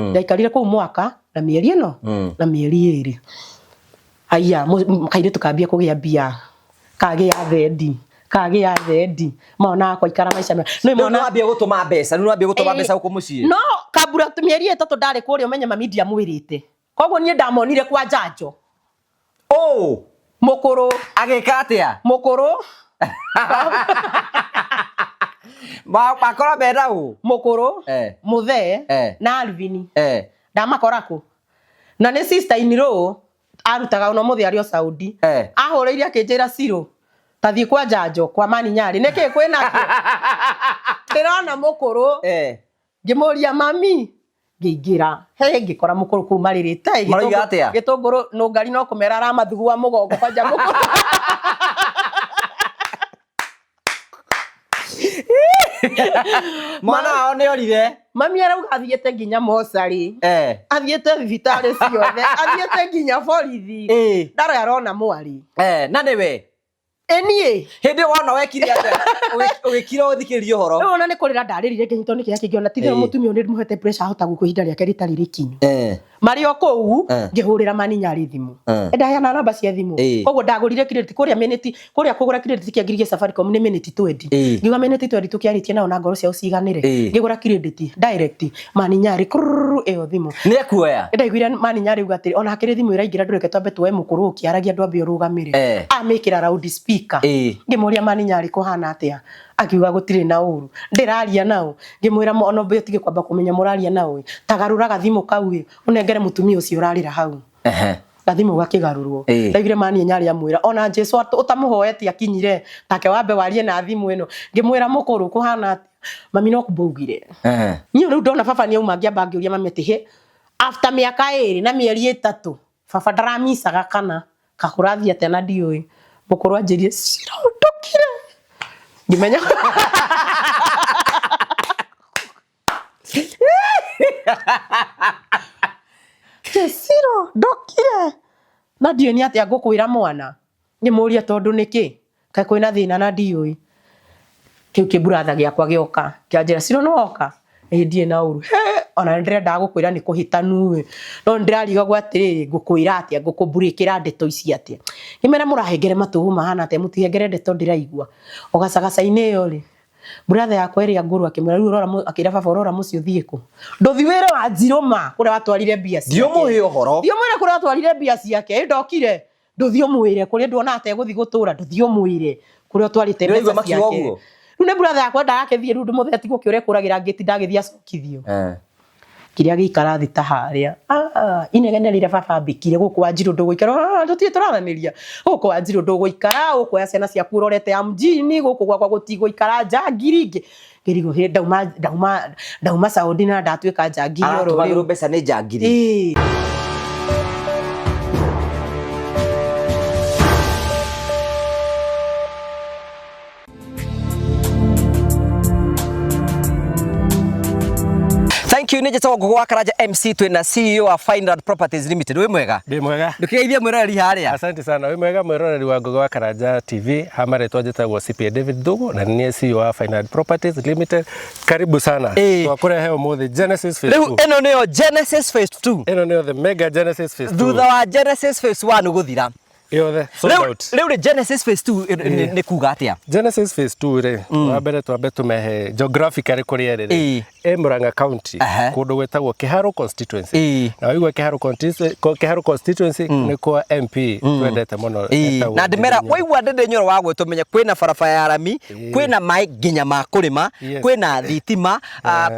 Ndaikarire kũu mwaka na mĩeri ĩno na mĩeri ĩrĩ. Aya kairĩtu kambia kũgĩa mbia, kagĩa thendi, kagĩa thendi, mona kwaikara maica mega. Nĩ Rĩu mona nĩwambia gũtũma mbeca, rĩu nĩwambia gũtũma mbeca gũkũ mũciĩ. No kambura mĩeri ĩtatũ ndarĩ kũrĩa ũmenye mami ndiamwĩrĩte. Koguo niĩ ndamonire kwa njanjo. Ũũ! Mũkũrũ. Agĩka atĩa? Mũkũrũ. Makora mena ũ? Mũkũrũ. Mũthee. Na Alvin. Ndamakora kũ? Na nĩ sister in law arutaga ona ũmũthĩ arĩ o Saudi. Ahũrĩire akĩnjĩra Ciro ta thiĩ kwa njanjo kwa Mani Nyarĩ. Nĩkĩ kwĩnakĩo? Ndĩrona mũkũrũ. Ngĩmũria mami ngĩingĩra he ngĩkora mũkũrũ kũu marĩrĩte Maroiga atĩa? Gĩtũngũrũ nũngari no kũmera aramathugua mũgongo kwanja mũkũrũ. Mwana wao nĩ orire. Mami arauga athiĩte nginya mocarĩ. Athiĩte thibitarĩ ciothe, athiĩte nginya borithi. Ndarĩ arona mwarĩ. Na nĩwe? Ĩ niĩ. Hĩndĩ ĩyo wona wekire atĩa? Ũgĩkira ũthikĩrĩrie ũhoro? Rĩu ona nĩ kũrĩra ndarĩrire ngĩnyitwo nĩ kĩeha kĩingĩ ona ti itherũ mũtumia ũyũ nĩ ndĩmũhete pressure ahota gũkua ihinda rĩake rĩtarĩ rĩkinyu. Marĩ o kũu ngĩhũrĩra mani Nyarĩ thimũ. Ndaheana namba cia thimũ. Koguo ndagũrire credit kũrĩa minute kũrĩa kũgũra credit kĩa ngiri igĩrĩ Safaricom nĩ minute 20. Ngiuga minute 20 tũkĩarĩtie nao na ngoro ciao ciganĩre. Ngĩgũra credit direct mani Nyarĩ kurururu ĩyo thimũ. Nĩ ekuoya? Ndaiguire mani Nyarĩ auga atĩrĩ ona hakĩrĩ thimũ ĩraingĩra ndũreke twambe tuoe mũkũrũ ũkĩaragia ndwambe ũrũgamĩre. Amĩkĩra loud speaker. Ngĩmũria mani Nyarĩ kũhana atĩa? Akiuga gũtirĩ na ũru. Ndĩraria naũ? Ngĩmwĩra ona ũmbe ũtige kwamba kũmenya mũraria naũ ĩ, ta garũra gathimũ kau ĩ, ũnengere mũtumia ũcio ũrarĩra hau. Gathimũ gakĩgarũrwo. Ndaiguire mani Nyarĩ amwĩra ona Jesu ũtamũhoete akinyire take wambe warie na thimũ ĩno. Ngĩmwĩra mũkũrũ kũhana atĩa? Mami no kumbaugire. Niĩ rĩu ndona baba nĩ auma ngĩamba ngĩũria mami atĩ hĩ, after mĩaka ĩrĩ na mĩeri ĩtatũ baba ndaramicaga kana kakũrathiĩ atĩa na ndiũĩ. Mũkũrũ anjĩrire cirondokire. Ngĩmenya Ciro ndokire na ndiũĩ nĩ atĩa ngũkwĩra mwana. Ngĩmũria tondũ nĩkĩ? Kaĩ kwĩna thĩna na ndiũĩ? Kĩu kĩmburatha gĩakwa gĩoka kĩanjĩra Ciro nĩwoka? Ĩĩ ndirĩ na ũru. Hĩ ona nĩndĩrendaga gũkwĩra nĩ kũhĩtanu ĩ, no nĩndĩrarigagwo atĩrĩrĩ ngũkwĩra atĩa, ngũkũmburĩkĩra ndeto ici atĩa? Ngĩmera mũrahengere matũ mahana atĩa mũtihengere ndeto ndĩraigua. O gacagaca-inĩ ĩyo rĩ, Brother yakwa ĩrĩa ngũrũ akĩmwĩra rĩu ũrora akĩra baba ũrora mũciĩ ũthiĩ kũ? Ndũthi wĩre Wanjirũ ma kũrĩa watwarire mbia ciake. Ndiũmũhe ũhoro. Ndiũmwĩre kũrĩa watwarire mbia ciake. Ĩ ndokire. Ndũthiĩ ũmwĩre kũrĩa nduona ta egũthiĩ gũtũra ndũthiĩ ũmwĩre kũrĩa ũtwarĩte Ndĩraigua mbeca makiuga ciake. ũguo. Rĩu nĩ brother yakwa ndagakĩthiĩ rĩu ndũmũthee tigwo kĩũrĩa ekũragĩra ngĩti ndagĩthiĩ acokithio. Kĩrĩa gĩikara thĩ ta harĩa. Ah, inegene rĩrĩa baba ambĩkire gũkũ Wanjirũ ndũgũikara. Ah, tũtirĩ tũraranĩria. Gũkũ Wanjirũ ndũgũikara, ũkuoya ciana ciaku ũrorete ya mjini, gũkũ gwakwa gũtigũikara njangiri ingĩ. Ngĩrigwo hĩ ndauma ndauma ndauma Saudi na ndatuĩka njangiri oro Aratũmagĩrwo rĩu. mbeca nĩ njangiri. Ĩĩ. Thank you nĩ njĩtagwo Ngũgũ wa Karanja MC twĩna CEO wa Fineland Properties Limited wĩ mwega Ndĩ mwega. ndũkĩgeithie mwĩroreri harĩa Asante sana. Wĩ mwega mwĩroreri wa Ngũgĩ wa Karanja TV. Ha marĩtwa njĩtagwo CPA David Thugu na nĩ niĩ CEO wa Fineland Properties Limited. Karibu sana. Twakũrehe ũmũthĩ Genesis Phase Rĩu 2. ĩno nĩyo Genesis Phase 2 Ĩno nĩyo the mega Genesis Phase 2. thutha wa Genesis Phase 1 gũthira Yothe sold Rĩu out. rĩu rĩ Genesis Phase 2 nĩ kuga atĩa Genesis Phase 2 rĩ, wa mbere twambe tũmehe geographically kũrĩa ĩrĩ rĩ. Ĩ Murang'a County, kũndũ gwĩtagwo Kĩharũ constituency. Na waigua Kĩharũ constituency, Kĩharũ constituency nĩ kwa MP twendete mũno etagwo Na ndĩmera Ndindi Nyoro. waigua Ndindi Nyoro wa gwĩtwo menye kwĩna barabara ya rami, kwĩna maĩ nginya ma kũrĩma, kwĩna thitima,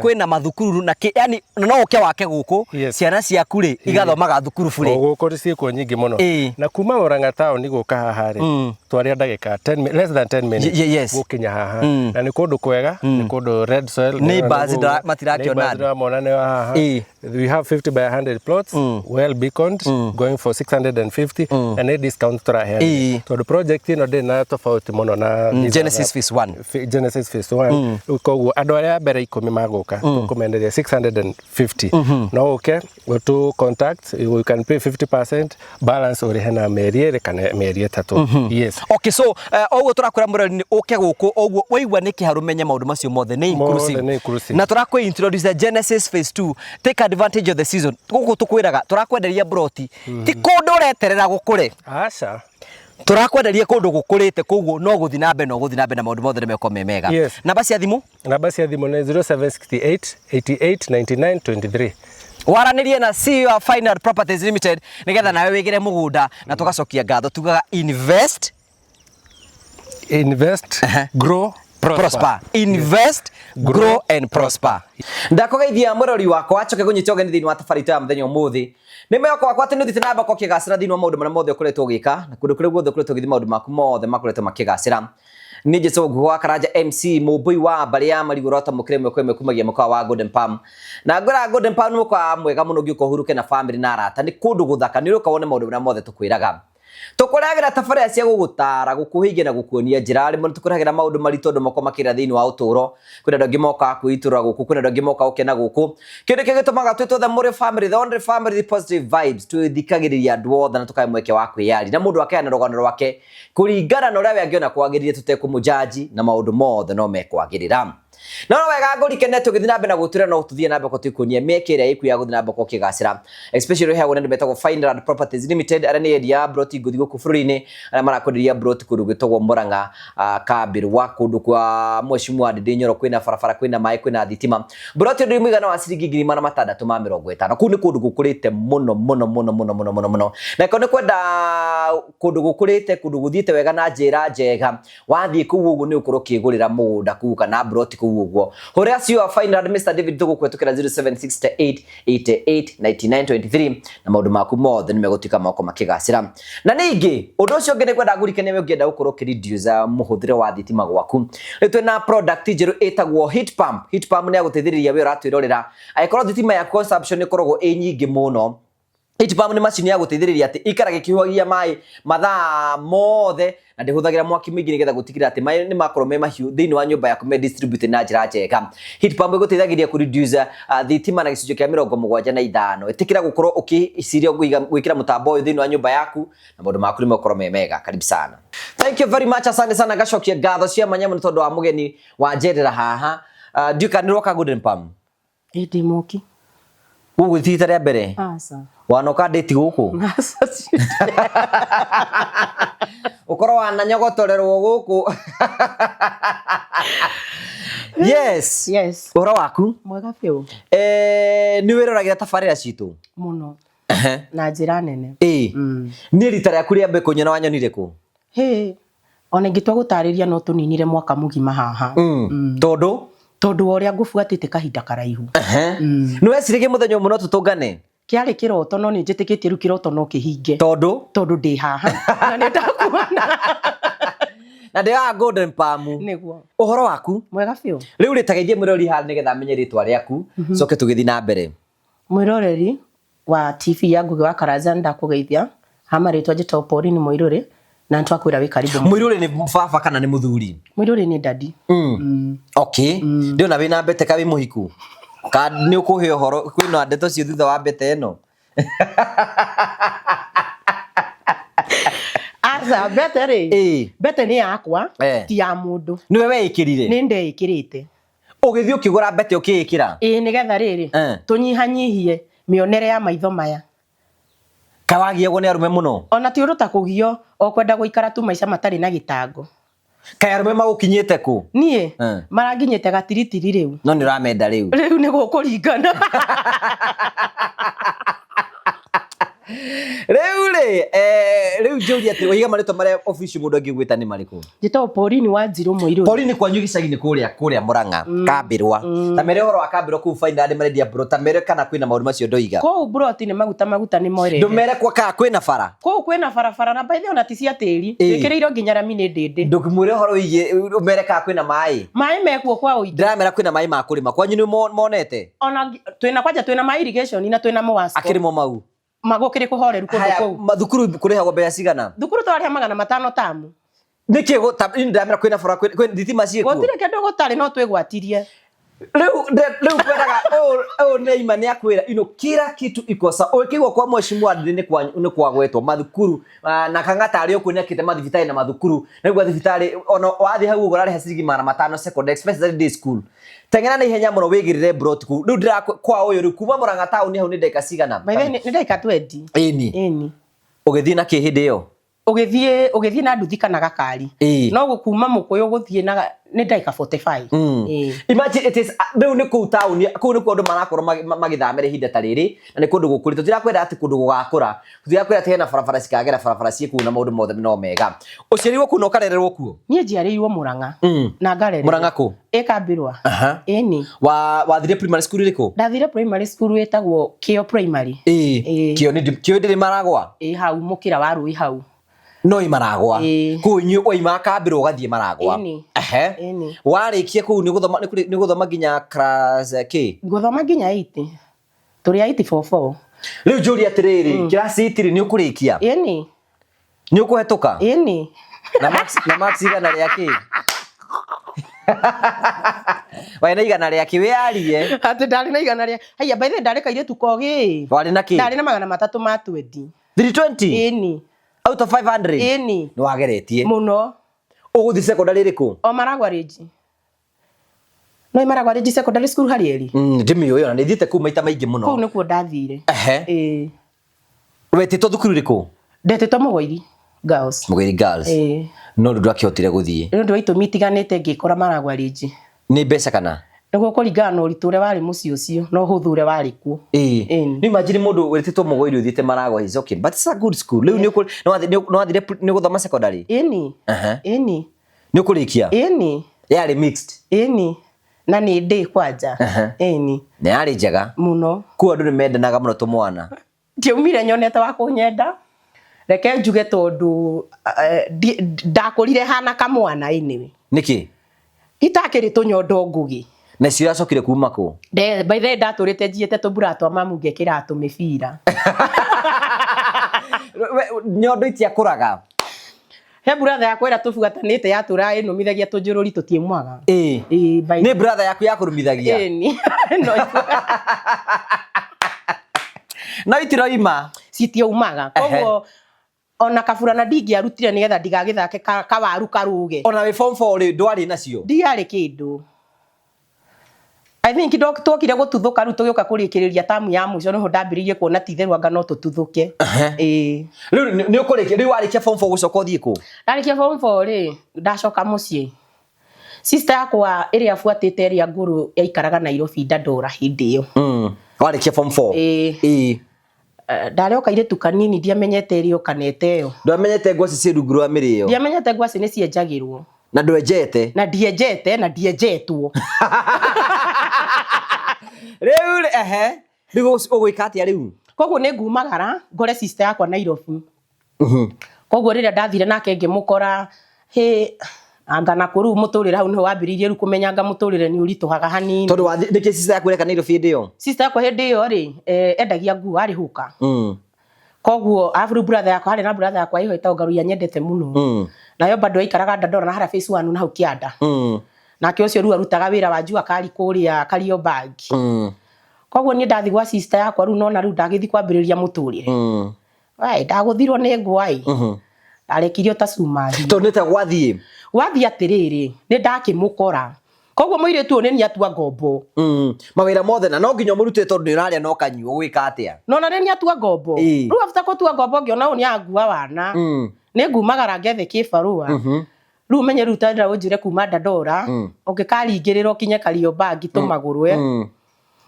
kwĩna mathukuru na kĩ, yani no ũke wake gũkũ, ciana ciaku rĩ igathomaga thukuru burĩ. O gũkũ ciĩkuo nyingĩ mũno. Na kuma Murang'a town gũka haha rĩ, twaria ndagĩka 10 less than 10 minutes gũkinya haha. Na nĩ kũndũ kwega, nĩ kũndũ red soil. Neighbors matirakĩona Neighbors ndĩramona nĩ haha. We have 50 by 100 plots, well beaconed, going for 650, na nĩ discount tũraheana. Tondũ project ĩno ndĩrĩ na tofauti mũno na these Genesis other Phase 1. Genesis Phase 1. Rĩu koguo andũ arĩa a mbere ikũmi magũka tũkũmenderia 650. No ũke ũtũ contact, you can pay 50%, balance ũrĩhe na mĩeri ĩrĩ kana mĩeri ĩtatũ. Yes. Okay, so oguo tũrakwĩra mũrori nĩ ũke gũkũ oguo waigua nĩ kĩharũ menye maũndũ macio mothe nĩ inclusive. Mothe nĩ inclusive. Na tũrakwĩ introduce Genesis Phase 2. Take a Advantage of the season. Gũkũ tũkwĩraga tũrakwenderia broti ti kũndũ ũreterera gũkũre. Aca. Tũrakwenderia kũndũ gũkũrĩte, koguo no gũthiĩ na mbere no gũthiĩ na mbere na maũndũ mothe nĩ mekorwo me mega. Yes. Namba cia thimũ? Namba cia thimũ nĩ 0768 88 99 23. Waranĩrie na CEO wa Final Properties Limited nĩgetha nawe wĩgĩre mũgũnda, na tũgacokia ngatho tugaga invest, Invest, grow, prosper. Prosper. Invest, grow and prosper. Ndakũgeithia mũrori wakwa, acoke kũnyita ũgeni thĩinĩ wa tabarĩra itũ ya mũthenya ũmũthĩ. Nĩ mwĩhoko wakwa atĩ nĩ ũthiĩte na mbere ũkĩgacĩra thĩinĩ wa maũndũ marĩa mothe ũkoretwo ũgĩka, na kũndũ kũrĩa guothe ũkoretwo ũgĩthiĩ maũndũ maku mothe makoretwo makĩgacĩra. Niĩ njĩtagwo Ngugi wa Karanja MC, mũmbũi wa mbarĩ ya marigũ ũratamũkĩra ĩmwe kwa ĩmwe kumagia mũkawa wa Golden Palm. Na ngwĩraga Golden Palm nĩ mũkawa mwega mũno ũngĩũka ũhurũke na famĩlĩ na arata. Nĩ kũndũ gũthaka, nĩ ũrĩũka wone maũndũ marĩa mothe tũkwĩraga. Tũkũrehagĩra tabarĩra cia gũgũtara, gũkũhĩgia na gũkuonia njĩra. Rĩmwe nĩ tũkũrehagĩra maũndũ maritũ andũ makoragwo makĩgerera thĩinĩ wa ũtũũro. Kwĩna andũ angĩ mokaga kwĩitũrũra gũkũ, kwĩna andũ angĩ mokaga gũkena gũkũ. Kĩndũ kĩngĩ gĩtũmaga twĩtwo the Mũrĩo family, the only family with positive vibes, twĩthikagĩrĩria andũ othe na tũkahe mweke wa kwĩyaria. Na mũndũ akeana rũgano rwake kũringana na ũrĩa we angĩona kwagĩrĩire tũtekũmũjaji, na maũndũ mothe no mekwagĩrĩra. No no wega ngũrikene tũgĩthiĩ na mbere na gũtwĩra no tũthiĩ na mbere tũkuonia mĩeke ĩrĩa ĩkuo ya gũthiĩ na mbere ũkĩgacĩra, especially ũheagwo nĩ andũ metagwo Fineland Properties Limited, arĩa nĩ endia a broti ngũthi gũkũ bũrũri-inĩ, arĩa marakwenderia broti kũndũ gwĩtagwo Murang'a, Kambĩrwa, kũndũ kwa Mheshimiwa Ndindi Nyoro, kwĩna barabara, kwĩna maĩ, kwĩna thitima. Broti ĩno mũigana wa ciringi 650,000. Kũu nĩ kũndũ gũkũrĩte mũno mũno mũno mũno mũno mũno mũno, na ĩkorwo nĩ kwenda kũndũ gũkũrĩte, kũndũ gũthiĩte wega na njĩra njega, wathiĩ kũu ũguo nĩ ũkorwo ũkĩgũrĩra mũgũnda kũu kana broti kũu ũguo. Hũrĩra CEO wa Fineland Mr David tũgũkũhetũkĩra 0768 88 99 23 na maũndũ maku mothe nĩ megũtuĩka moko makĩgacĩra. Na ningĩ ũndũ ũcio ũngĩ nĩ kwenda ngũrikanie we ũngĩenda gũkorwo ũkĩ reduce mũhũthĩre wa thitima gwaku, rĩu twĩna product njerũ ĩtagwo heat pump. Heat pump nĩ ya gũteithĩrĩria we ũratwĩrorera angĩkorwo thitima yaku consumption ĩkoragwo ĩ nyingĩ mũno. Heat pump nĩ macini ya gũteithĩrĩria atĩ ikara gĩkĩhuhagia maĩ mathaa mothe na ndĩhũthagĩra mwaki mũingĩ, nĩgetha gũtigĩrĩra atĩ maĩ nĩ makorwo me mahiũ thĩinĩ wa nyũmba yaku, me distributed na njĩra njega. Heat pump ĩgũteithagĩrĩria kũ reduce thitima na gĩcunjĩ kĩa 75. Ĩtĩkĩra gũkorwo ũkĩciria gwĩkĩra mũtambo ũyũ thĩinĩ wa nyũmba yaku na maũndũ maku nĩ megũkorwo me mega. Karibu sana. Thank you very much, asante sana. Ngacokia ngatho cia mwanya mũno tondũ wa mũgeni wa njerera haha. Ndiũĩ kana nĩ ũroka Golden Palm? Ĩ ndĩ mũki. Gũkũ ti rita rĩa mbere? Aca. Wanoka ndĩti gũkũ? Aca. Ũkorwo wananyogotorerwo gũkũ. Yes. Yes. Ũhoro waku? Mwega biũ. Nĩ wĩroragĩra tabarĩra citũ? Mũno. Na njĩra nene. Ĩĩ. Niĩ rita rĩaku rĩa mbere kũnyona wanyonire kũ? Hĩ. Ona ingĩtua gũtarĩria no tũninire mwaka mũgima haha. Tondũ? Tondũ wa ũrĩa ngũbuatĩte kahinda karaihu. Nĩ weciragia mũthenya ũmwe no tũtũngane? Kĩarĩ kĩroto, no nĩ njĩtĩkĩtie rĩu kĩroto no kĩhinge. Tondũ? Tondũ ndĩ haha. Na nĩ ndakuona. Na ndĩ haha Golden Palm. Nĩguo. Ũhoro waku? Mwega biũ. Rĩu rĩ, ta geithie mwĩroreri haha nĩgetha amenye rĩtwa rĩaku, coke tũgĩthiĩ na mbere. Mwĩroreri wa TV ya Ngugi wa Karanja, ndakũgeithia. Ha marĩtwa njĩtagwo Pauline Mũirũrĩ, na nĩtwakwĩra wĩ karibu. Mũirũrĩ nĩ baba kana nĩ mũthuri? Mũirũrĩ nĩ dadi. Okay. Ndĩona wĩna mbete, ka wĩ mũhiku? Ka nĩ ũkũhe ũhoro kwĩna ndeto cio thutha wa mbete ĩno? Aca, mbete rĩ, mbete nĩ yakwa, ti ya mũndũ. Nĩwe weĩkĩrire? Nĩ ndeĩkĩrĩte. Ũgĩthiĩ ũkĩgũra mbete ũkĩĩkĩra? Ĩĩ, nĩgetha rĩrĩ tũnyihanyihie mĩonere ya maitho maya. Kawagiagwo nĩ arũme mũno? Ona ti ũndũ ta kũgio, o kwenda gũikara tu maica matarĩ na gĩtango. Kaĩ arũme magũkinyĩte kũ? Niĩ maranginyĩte gatiritiri rĩu. No nĩ ũramenda rĩu? Rĩu nĩ gũkũringana. Rĩu rĩ, rĩu njũrie atĩ ũiga marĩtwa marĩa official mũndũ angĩgwĩta nĩ marĩkũ? Njĩtagwo Pauline Wanjirũ Mũirũrĩ. Pauline, kwanyu gĩcagi-inĩ kũrĩa Murang'a, Kambĩrwa. Ta mere ũhoro wa Kambĩrwa kũu Fineland marendia bro, ta mere kana kwĩna maũndũ macio ndoiga. Kũu broti nĩ maguta maguta nĩ moerere. Ndũmere kwa kana kwĩna bara. Kũu kwĩna barabara na by the way ona ti cia tĩri. Twĩkĩrĩirwo nginya rami nĩ ndĩndĩ. Ndũkĩmwĩre ũhoro wĩgiĩ ũmere kana kwĩna maĩ. Maĩ mekuo kwa ũingĩ. Ndĩramera kwĩna maĩ ma kũrĩma. Kwanyu nĩ monete? Ona twĩna kwanja twĩna ma irrigation na twĩna Muwasco. Akĩrĩ mo mau? Magũkĩrĩ kũhoreru kũndũ Haya, kũu. Mathukuru kũrĩhagwo mbeca cigana? Thukuru tũrarĩha 500 tamu. Nĩkĩ ndĩramera kwĩna bara, kwĩ thitima ciĩkuo? Gũtirĩ kĩndũ gũtarĩ, no twĩgwatirie. Rĩu ngwendaga ũyũ nĩ ima nĩ akwĩra ino kila kitu iko sawa. Ũkĩigua kwa mheshimiwa Ndindi nĩ kwagwetwo mathukuru na Kang'ata arĩ o kuo nĩakĩte mathibitarĩ na mathukuru. Na rĩu thibitarĩ ona wathiĩ hau ũguo ũrarĩha ciringi 500 secondary especially day school. Teng'era na ihenya mũno wĩgĩrĩre plot kũu. Rĩu ndĩra kwa ũyũ rĩu kuma Murang'a town hau nĩ ndagĩka cigana? By the way, nĩ ndagĩka 20. Ĩni. Ĩni. Ũgĩthiĩ na kĩ hĩndĩ ĩyo? Ũgĩthiĩ ũgĩthiĩ na nduthi kana gakari. No gũkuma Mũkũyũ gũthiĩ na nĩ ndagĩka 45. Imagine it is rĩu nĩ kũu taũni, kũu nĩkuo andũ marakorwo magĩthamĩra ihinda ta rĩrĩ, na nĩ kũndũ gũkũrĩte. Tũtirakwĩra atĩ kũndũ gũgakũra, tũtirakwĩra atĩ hena barabara cikagera barabara ciĩ kũu na maũndũ mothe no mega. Ũciarirwo kũu na ũkarererwo kuo? Niĩ njiarĩirwo Murang'a. Na ngarererwo. Murang'a kũ? Ĩ Kambirwa. Ĩni. Wathire primary school ĩrĩkũ? Ndathire primary school ĩtagwo Kĩo Primary. Ĩĩ. Kĩo nĩ Kĩo ndĩrĩ Maragwa? Ĩ hau mũkĩra wa rũĩ hau. No ĩ Maragwa. Kũu inyuĩ waima Kambĩrwa ũgathiĩ Maragwa. Ĩni. Ĩni. Warĩkia kũu nĩ gũthoma nĩ gũthoma nginya class kĩ? Ngũthoma nginya 8. Tũrĩ a 844. Rĩu njũrie atĩrĩrĩ, class 8 rĩ nĩ ũkũrĩkia? Ĩni. Nĩ ũkũhetũka? Ĩni. Na marks na marks igana rĩa kĩ? Warĩ na igana rĩa kĩ wĩyarie? Atĩ ndarĩ na igana rĩa haiya, by the way ndarĩ kairĩtu kogĩ. Warĩ na kĩ? Ndarĩ na 320. 320? Ĩni. Out of 500? Ĩni. Nĩ wageretie? Mũno. Ũgũthiĩ secondary ĩrĩkũ? O Maragwa Ridge. No Maragwa Ridge Secondary School harĩ eri? Ndĩmĩũĩ ona nĩ thiĩte kũu maita maingĩ mũno. Kũu nĩkuo ndathire. Ĩĩ. Wetĩtwo thukuru ĩrĩkũ? Ndetĩtwo Mũgoiri Girls. Mũgoiri Girls. Ĩĩ. No rĩu ndwakĩhotire gũthiĩ. Nĩ ũndũ wa itũmi itiganĩte ngĩkora Maragwa Ridge. Nĩ mbeca kana? Nĩguo kũringana na ũritũ ũrĩa warĩ mũciĩ ũcio na ũhũthũ ũrĩa warĩ kuo. Ĩĩ. Nĩ imagine mũndũ wĩtĩtwo Mũgoiri ũthiĩte Maragwa is okay but it's a good school. Rĩu nĩ wathire nĩ gũthoma secondary? Ĩni. Ĩni. Nĩ ũkũrĩkia? Ĩni. Yarĩ mixed? Ĩni. Na nĩ ndĩ kwanja. Ĩni. Na yarĩ njega? Mũno. Kũu andũ nĩ mendanaga mũno tũmwana. Ndiaumire nyonete wa kũnyenda. Reke njuge tondũ ndakũrire hana kamwana anyway. Nĩkĩ? Itakĩrĩ tũnyondo ngũgĩ. Na icio iracokire kuma kũ? By the way ndatũrĩte njiĩte tũmbura twa mamu ngekĩra tũmĩbira. Nyondo itiakũraga? He brother yakwa ĩrĩa tũbuatanĩte yatũraga ĩnũmithagia tũnjũrũri tũtiĩmwaga. Ĩĩ. Ĩĩ. Nĩ brother yaku yakũrũmithagia? Ĩni. No itiroima? Citiaumaga. Koguo ona kaburana ndingĩarutire nĩgetha ndigagĩthake kawaru karũge. Ona wĩ form 4 rĩ ndwarĩ nacio? Ndiarĩ kĩndũ. I think twokire gũtuthũka rĩu tũgĩũka kũrĩkĩrĩria tamu ya mũico nĩho ndambĩrĩirie kuona ti itherũ anga no tũtuthũke. Ĩĩ. Rĩu nĩ ũkũrĩkia rĩu warĩkia form 4 gũcoka ũthiĩ kũ? Ndarĩkia form 4 rĩ ndacoka mũciĩ. Sister yakwa ĩrĩa buatĩte ĩrĩa ngũrũ yaikaraga Nairobi Dandora hĩndĩ ĩyo. Warĩkia form 4? Ĩĩ. Ndarĩ o kairĩtu kanini ndiamenyete ĩrĩa ũkanete ĩyo. Ndwamenyete ngwacĩ ciĩ rungu rwa mĩrĩo? Ndiamenyete ngwacĩ nĩ cienjagĩrwo. Na ndwenjete? Na ndienjete na ndienjetwo. Rĩu rĩ, ehe, rĩu ũgwĩka atĩa rĩu? Koguo nĩ ngumagara ngore sister yakwa Nairobi. Koguo rĩrĩa ndathire nake ngĩmũkora hĩ anga na kũu rĩu mũtũrĩre hau nĩho wambĩrĩirie rĩu kũmenya anga mũtũrĩre nĩ ũritũhaga hanini. Tondũ wathi nĩkĩ sister yaku ĩreka Nairobi hĩndĩ ĩyo? Sister yakwa hĩndĩ ĩyo rĩ endagia nguo arĩ hũka. Koguo arabu rĩu brother yakwa harĩ na brother yakwa ĩho ĩtagwo Ngaruiya nyendete mũno. Nayo bado aikaraga Dandora na harĩa phase 1 na hau kĩanda. Nake ũcio rĩu arutaga wĩra wa jua kali kũrĩa Kariobangi. Koguo niĩ ndathi gwa sister yakwa rĩu nona rĩu ndagĩthiĩ kwambĩrĩria mũtũrĩre. Waĩ ndagũthirwo nĩ ngwa ĩ. Ndarekirio ta cuma hiũ. Tondũ nĩ ta gwathiĩ? Gwathiĩ atĩrĩrĩ, nĩ ndakĩmũkora. Koguo mũirĩtu ũyũ nĩ niĩ atua ngombo. Mawĩra mothe na no nginya ũmũrutĩre tondũ nĩ ũrarĩa na ũkanyua, ũgwĩka atĩa? Nona nĩ niĩ atua ngombo. Rĩu after gũtua ngombo ngĩona ũyũ nĩ angua wana. Nĩ ngumagara ngethe kĩbarũa. Rĩu ũmenye rĩu ta ũnjĩre kuma Dandora, ũngĩkaringĩrĩra ũkinye Kariobangi tũmagũrwe.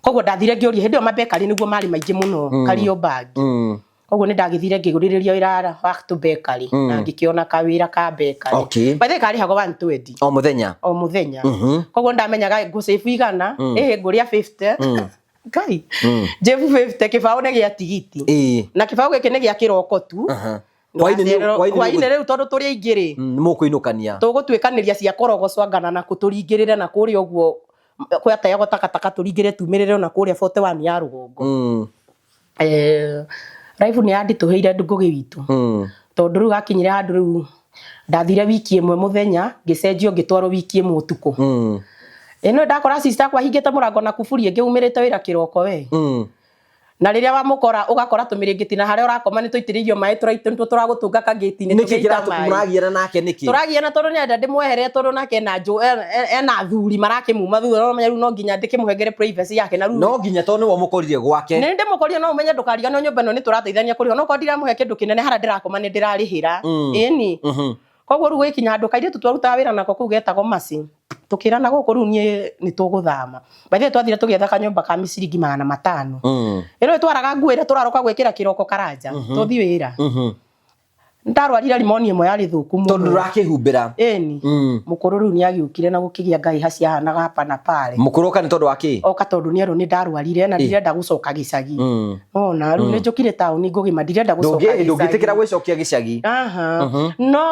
Koguo ndathire ngĩũria hĩndĩ ĩyo mabekari nĩguo marĩ maingĩ mũno Kariobangi. Koguo nĩ ndagĩthire ngĩgũrĩrĩria wĩra wa tũbekari na ngĩkĩona kawĩra ka bekari. Okay. By the way karĩhagwo 120. O mũthenya? O mũthenya. Koguo ndamenyaga ngũsave igana, ĩhĩ ngũrĩa 50. Ngai. Njĩbu 50 kĩbaũ nĩ gĩa tigiti. Na kĩbaũ gĩkĩ nĩ gĩa kĩroko tu. Hwainĩ rĩu tondũ tũrĩ aingĩ rĩ. Nĩ mũkũinũkania. Tũgũtuĩkanĩria cia korogocwo ngana na kũ tũringĩrĩre na kũrĩa ũguo gwateagwo takataka tũringĩre tumĩrĩre ona kũrĩa 41 ya rũgongo. Life nĩ yanditũhĩire Ngũgĩ witũ. Tondũ rĩu gakinyire handũ rĩu ndathire wiki ĩmwe mũthenya ngĩcenjio ngĩtwarwo wiki ĩmwe ũtukũ. Ĩno ndakora sister akwa hingĩte mũrango na kuburi ĩngĩ umĩrĩte wĩra kĩroko we. Na rĩrĩa wamũkora ũgakora tũmĩrĩngĩti na harĩa ũrakoma nĩ tũitĩrĩirio maĩ tũraitũ tũragũtũnga kagĩti-inĩ Nĩkĩ tũgĩita maĩ. mũragiana nake nĩkĩ? Tũragiana tondũ nĩ enda ndĩmweherere tondũ nake ena ena athuri marakĩmuma thutha no ũmenye rĩu no nginya ndĩkĩmũhengere privacy yake na rĩu No nginya tondũ nĩwe ũmũkorire gwake. Nĩ ndĩmũkorire no ũmenye ndũkariganĩrwo nyũmba ĩno nĩ tũrateithania kũrĩha onokorwo ndiramũhe kĩndũ kĩnene harĩa ndĩrakoma nĩ ndĩrarĩhĩra. Ĩni. Koguo rĩu gũgĩkinya handũ kairĩtu twarutaga wĩra nako kũu getagwo Mercy tũkĩrana gũkũ rĩu niĩ nĩ tũgũthama. By the way twathire tũgĩetha kanyũmba ka ciringi 500. Ĩno twaraga nguo ĩrĩa tũraroka gwĩkĩra kĩroko karanja tũthiĩ wĩra. Ndarwarire rimonia ĩmwe yarĩ thũku mũno. Tondũ ndũrakĩhumbĩra. Ĩni. Mũkũrũ rĩu nĩ agĩũkire na gũkĩgĩa ngai haciahanaga hapa na pale. Mũkũrũ oka nĩ tondũ wa kĩ? Oka tondũ nĩ erwo nĩ ndarwarire na ndirenda gũcoka gĩcagi. Ona rĩu nĩ njũkire taũni ngũgima ndirenda gũcoka gĩcagi. Ndũngĩtĩkĩra gwĩcokia gĩcagi. Aha. No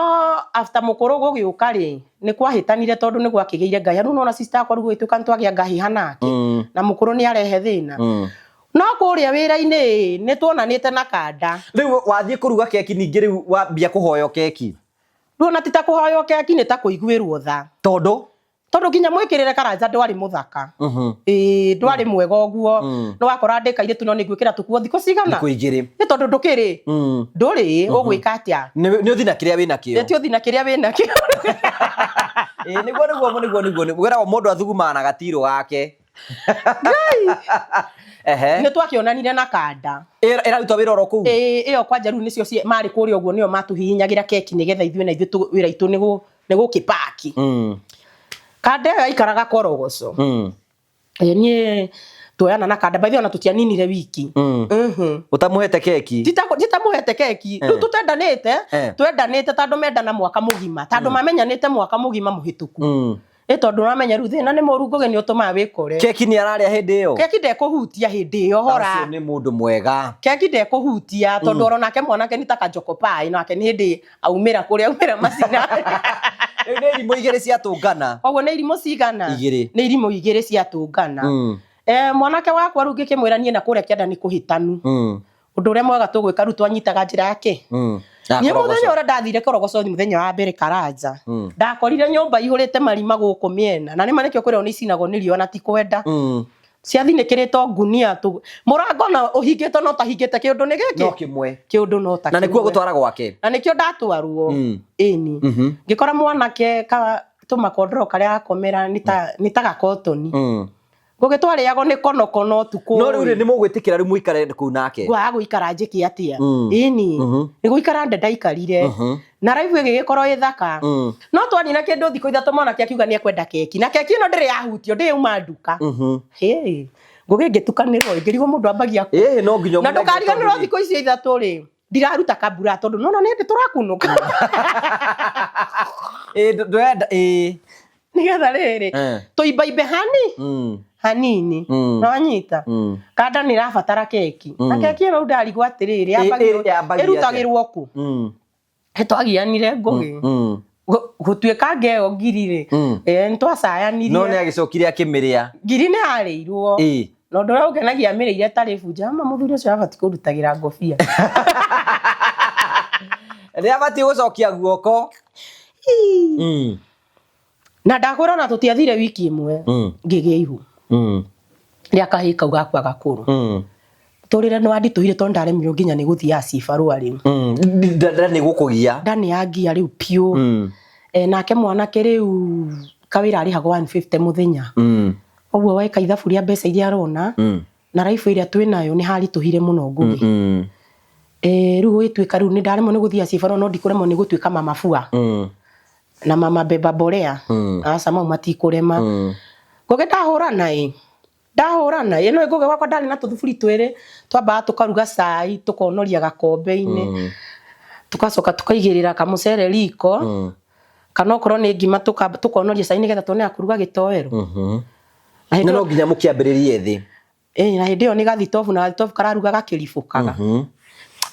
after mũkũrũ gũgĩũka rĩ nĩ kwahĩtanire tondũ nĩ gwakĩgĩire ngahĩha. Rĩu nĩwona sister akwa rĩu gũgĩtuĩka nĩ twagĩa ngahĩha nake na mũkũrũ nĩ arehe thĩna. No kũrĩa wĩra-inĩ nĩ tuonanĩte na kanda. Rĩu wathiĩ kũruga keki ningĩ rĩu wambia kũhoywo keki? Rĩu ona ti ta kũhoywo keki nĩ ta kũiguĩrwo tha. Tondũ? Tondũ nginya mwĩkĩrĩre Karanja ndwarĩ mũthaka. Ĩĩ ndwarĩ mwega ũguo. Nĩ wakora ndĩ kairĩtu no nĩ ngwĩkĩra tũkuo thikũ cigana? Thikũ igĩrĩ. Nĩ tondũ ndũkĩrĩ. Ndũrĩ, ũgwĩka atĩa? Nĩ ũthiĩ na kĩrĩa wĩnakĩo. Ti ũthiĩ na kĩrĩa wĩnakĩo. Ĩĩ nĩguo nĩguo nĩguo nĩguo. Wĩragwo mũndũ athugumaga na gatirũ gake. Ehe. Nĩ twakĩonanire na kanda. Ĩraruta wĩra oro kũu? Ĩĩ ĩyo kwanja rĩu nĩcio marĩ kũrĩa ũguo nĩo matũhihinyagĩra keki nĩgetha ithuĩ na ithuĩ wĩra itũ nĩ gũkĩpaki. Kanda ĩyo yaikaraga korogoco. Niĩ tuoyana na kanda by the way ona tũtianinire wiki. Ũtamũhete keki? Nditamũhete keki. Rĩu tũtendanĩte, twendanĩte ta andũ mendana mwaka mũgima, ta andũ mamenyanĩte mwaka mũgima mũhĩtũku. Ĩ tondũ ũramenya rĩu thĩna nĩ mũru Ngũgĩ nĩ ũtũmaga wĩkore. Keki nĩ ararĩa hĩndĩ ĩyo? Keki ndekũhutia hĩndĩ ĩyo hora. Ũcio nĩ mũndũ mwega. Keki ndekũhutia tondũ oro nake mwanake nĩ ta kajokopai nake nĩ hĩndĩ aumĩra kũrĩa aumĩra macina. Rĩu nĩ irimũ igĩrĩ ciatũngana. Koguo nĩ irimũ cigana? Igĩrĩ. Nĩ irimũ igĩrĩ ciatũngana. Mwanake wakwa rĩu ngĩkĩmwĩra niĩ na kũrĩa kĩanda nĩ kũhĩtanu. Ũndũ ũrĩa mwega tũgwĩka rĩu twanyitaga njĩra yake. Niĩ mũthenya ũrĩa ndathire Korogoco mũthenya wa mbere Karanja, ndakorire nyũmba ihũrĩte marima gũkũ mĩena. Na nĩma nĩkĩo kwĩrwo nĩ icinagwo nĩ riũa na ti kwenda. Ciathinĩkĩrĩtwo ngunia tũ. Mũrango na ũhingĩtwo no ũtahingĩte kĩũndũ nĩ gĩkĩ? No kĩmwe. Kĩũndũ no ta Na nĩkuo gũtwara gwake? Na nĩkĩo ndatwarwo. Ĩni. Ngĩkora mwanake ka tũmakondoro karĩa akomera nĩ ta gakotoni. Ngũgĩ twarĩagwo nĩ konokono ũtukũ. No rĩu rĩ nĩ mũgwĩtĩkĩra rĩu mũikare kũu nake? Ngwaga gũikara njĩke atĩa? Ĩni. Nĩ gũikara nde ndaikarire. Na raibu ĩgĩgĩkorwo ĩ thaka. No twanina kĩndũ thikũ ithatũ mwanake akiuga nĩ ekwenda keki. Na keki ĩno ndĩrĩ yahutio, ndĩrĩ yauma nduka. Hĩ, Ngũgĩ ngĩtukanĩrwo ĩ, ngĩrigwo mũndũ ambagia kũ. Ĩĩ no nginya Na ndũkariganĩrwo thikũ icio ithatũ rĩ, ndiraruta kabura tondũ nona nĩ hĩndĩ tũrakunũka. Ĩĩ ndũrenda ĩĩ. Nĩgetha rĩrĩ tũimbaimbe hani hanini nĩwanyita kanda nĩ ĩrabatara keki na keki ĩno rĩu ndarigwo atĩrĩrĩ ĩrutagĩrwo kũ nĩtwagianire ngũgĩ gũtuĩka ngeo ngiri rĩ nĩtwacayanirie no nĩ agĩcokire akĩmĩrĩa ngiri nĩ yarĩirwo na ũndũ ũrĩa ũngenagia amĩrĩire ĩtarĩ bunje ama mũthuri ũcio abatiĩ kũrutagĩra ngobia nĩ abatiĩ gũcokia guoko Na ndakwĩra ona tũtiathire wiki ĩmwe ngĩgĩa ihu rĩa kahĩĩ kau gakwa gakũrũ. Mũtũrĩre nĩ wanditũhire tondũ ndaremirwo nginya nĩ gũthiaga cibarũa rĩu. Nda nĩ gũkũgia. Nda nĩ yangia rĩu piũ. Nake mwanake rĩu kawĩra arĩhagwo 150 mũthenya. Ũguo weka ithabu rĩa mbeca iria arona na raibu ĩrĩa twĩnayo nĩ haritũhire mũno Ngũgĩ. Rĩu gũgĩtuĩka rĩu nĩ ndaremwo nĩ gũthiaga cibarũa no ndikũremwo nĩ gũtuĩka mama fua. Na mama beba borea. Aca mau matikũrema. Ngũgĩ ndahũrana ĩ. Ndahũrana ĩ. Nĩũĩ Ngũgĩ gwakwa ndarĩ na tũthaburi twĩrĩ twambaga tũkaruga cai tũkonoria gakombe-inĩ. Tũgacoka tũkaigĩrĩra kamũcere riko. Kana okorwo nĩ ngima tũkonoria cai nĩgetha tuone ya kũruga gĩtoero. Na no nginya mũkĩambĩrĩrie thĩ. Ĩĩ na hĩndĩ ĩyo nĩ gathitobu na gathitobu kararuga gakĩribũkaga.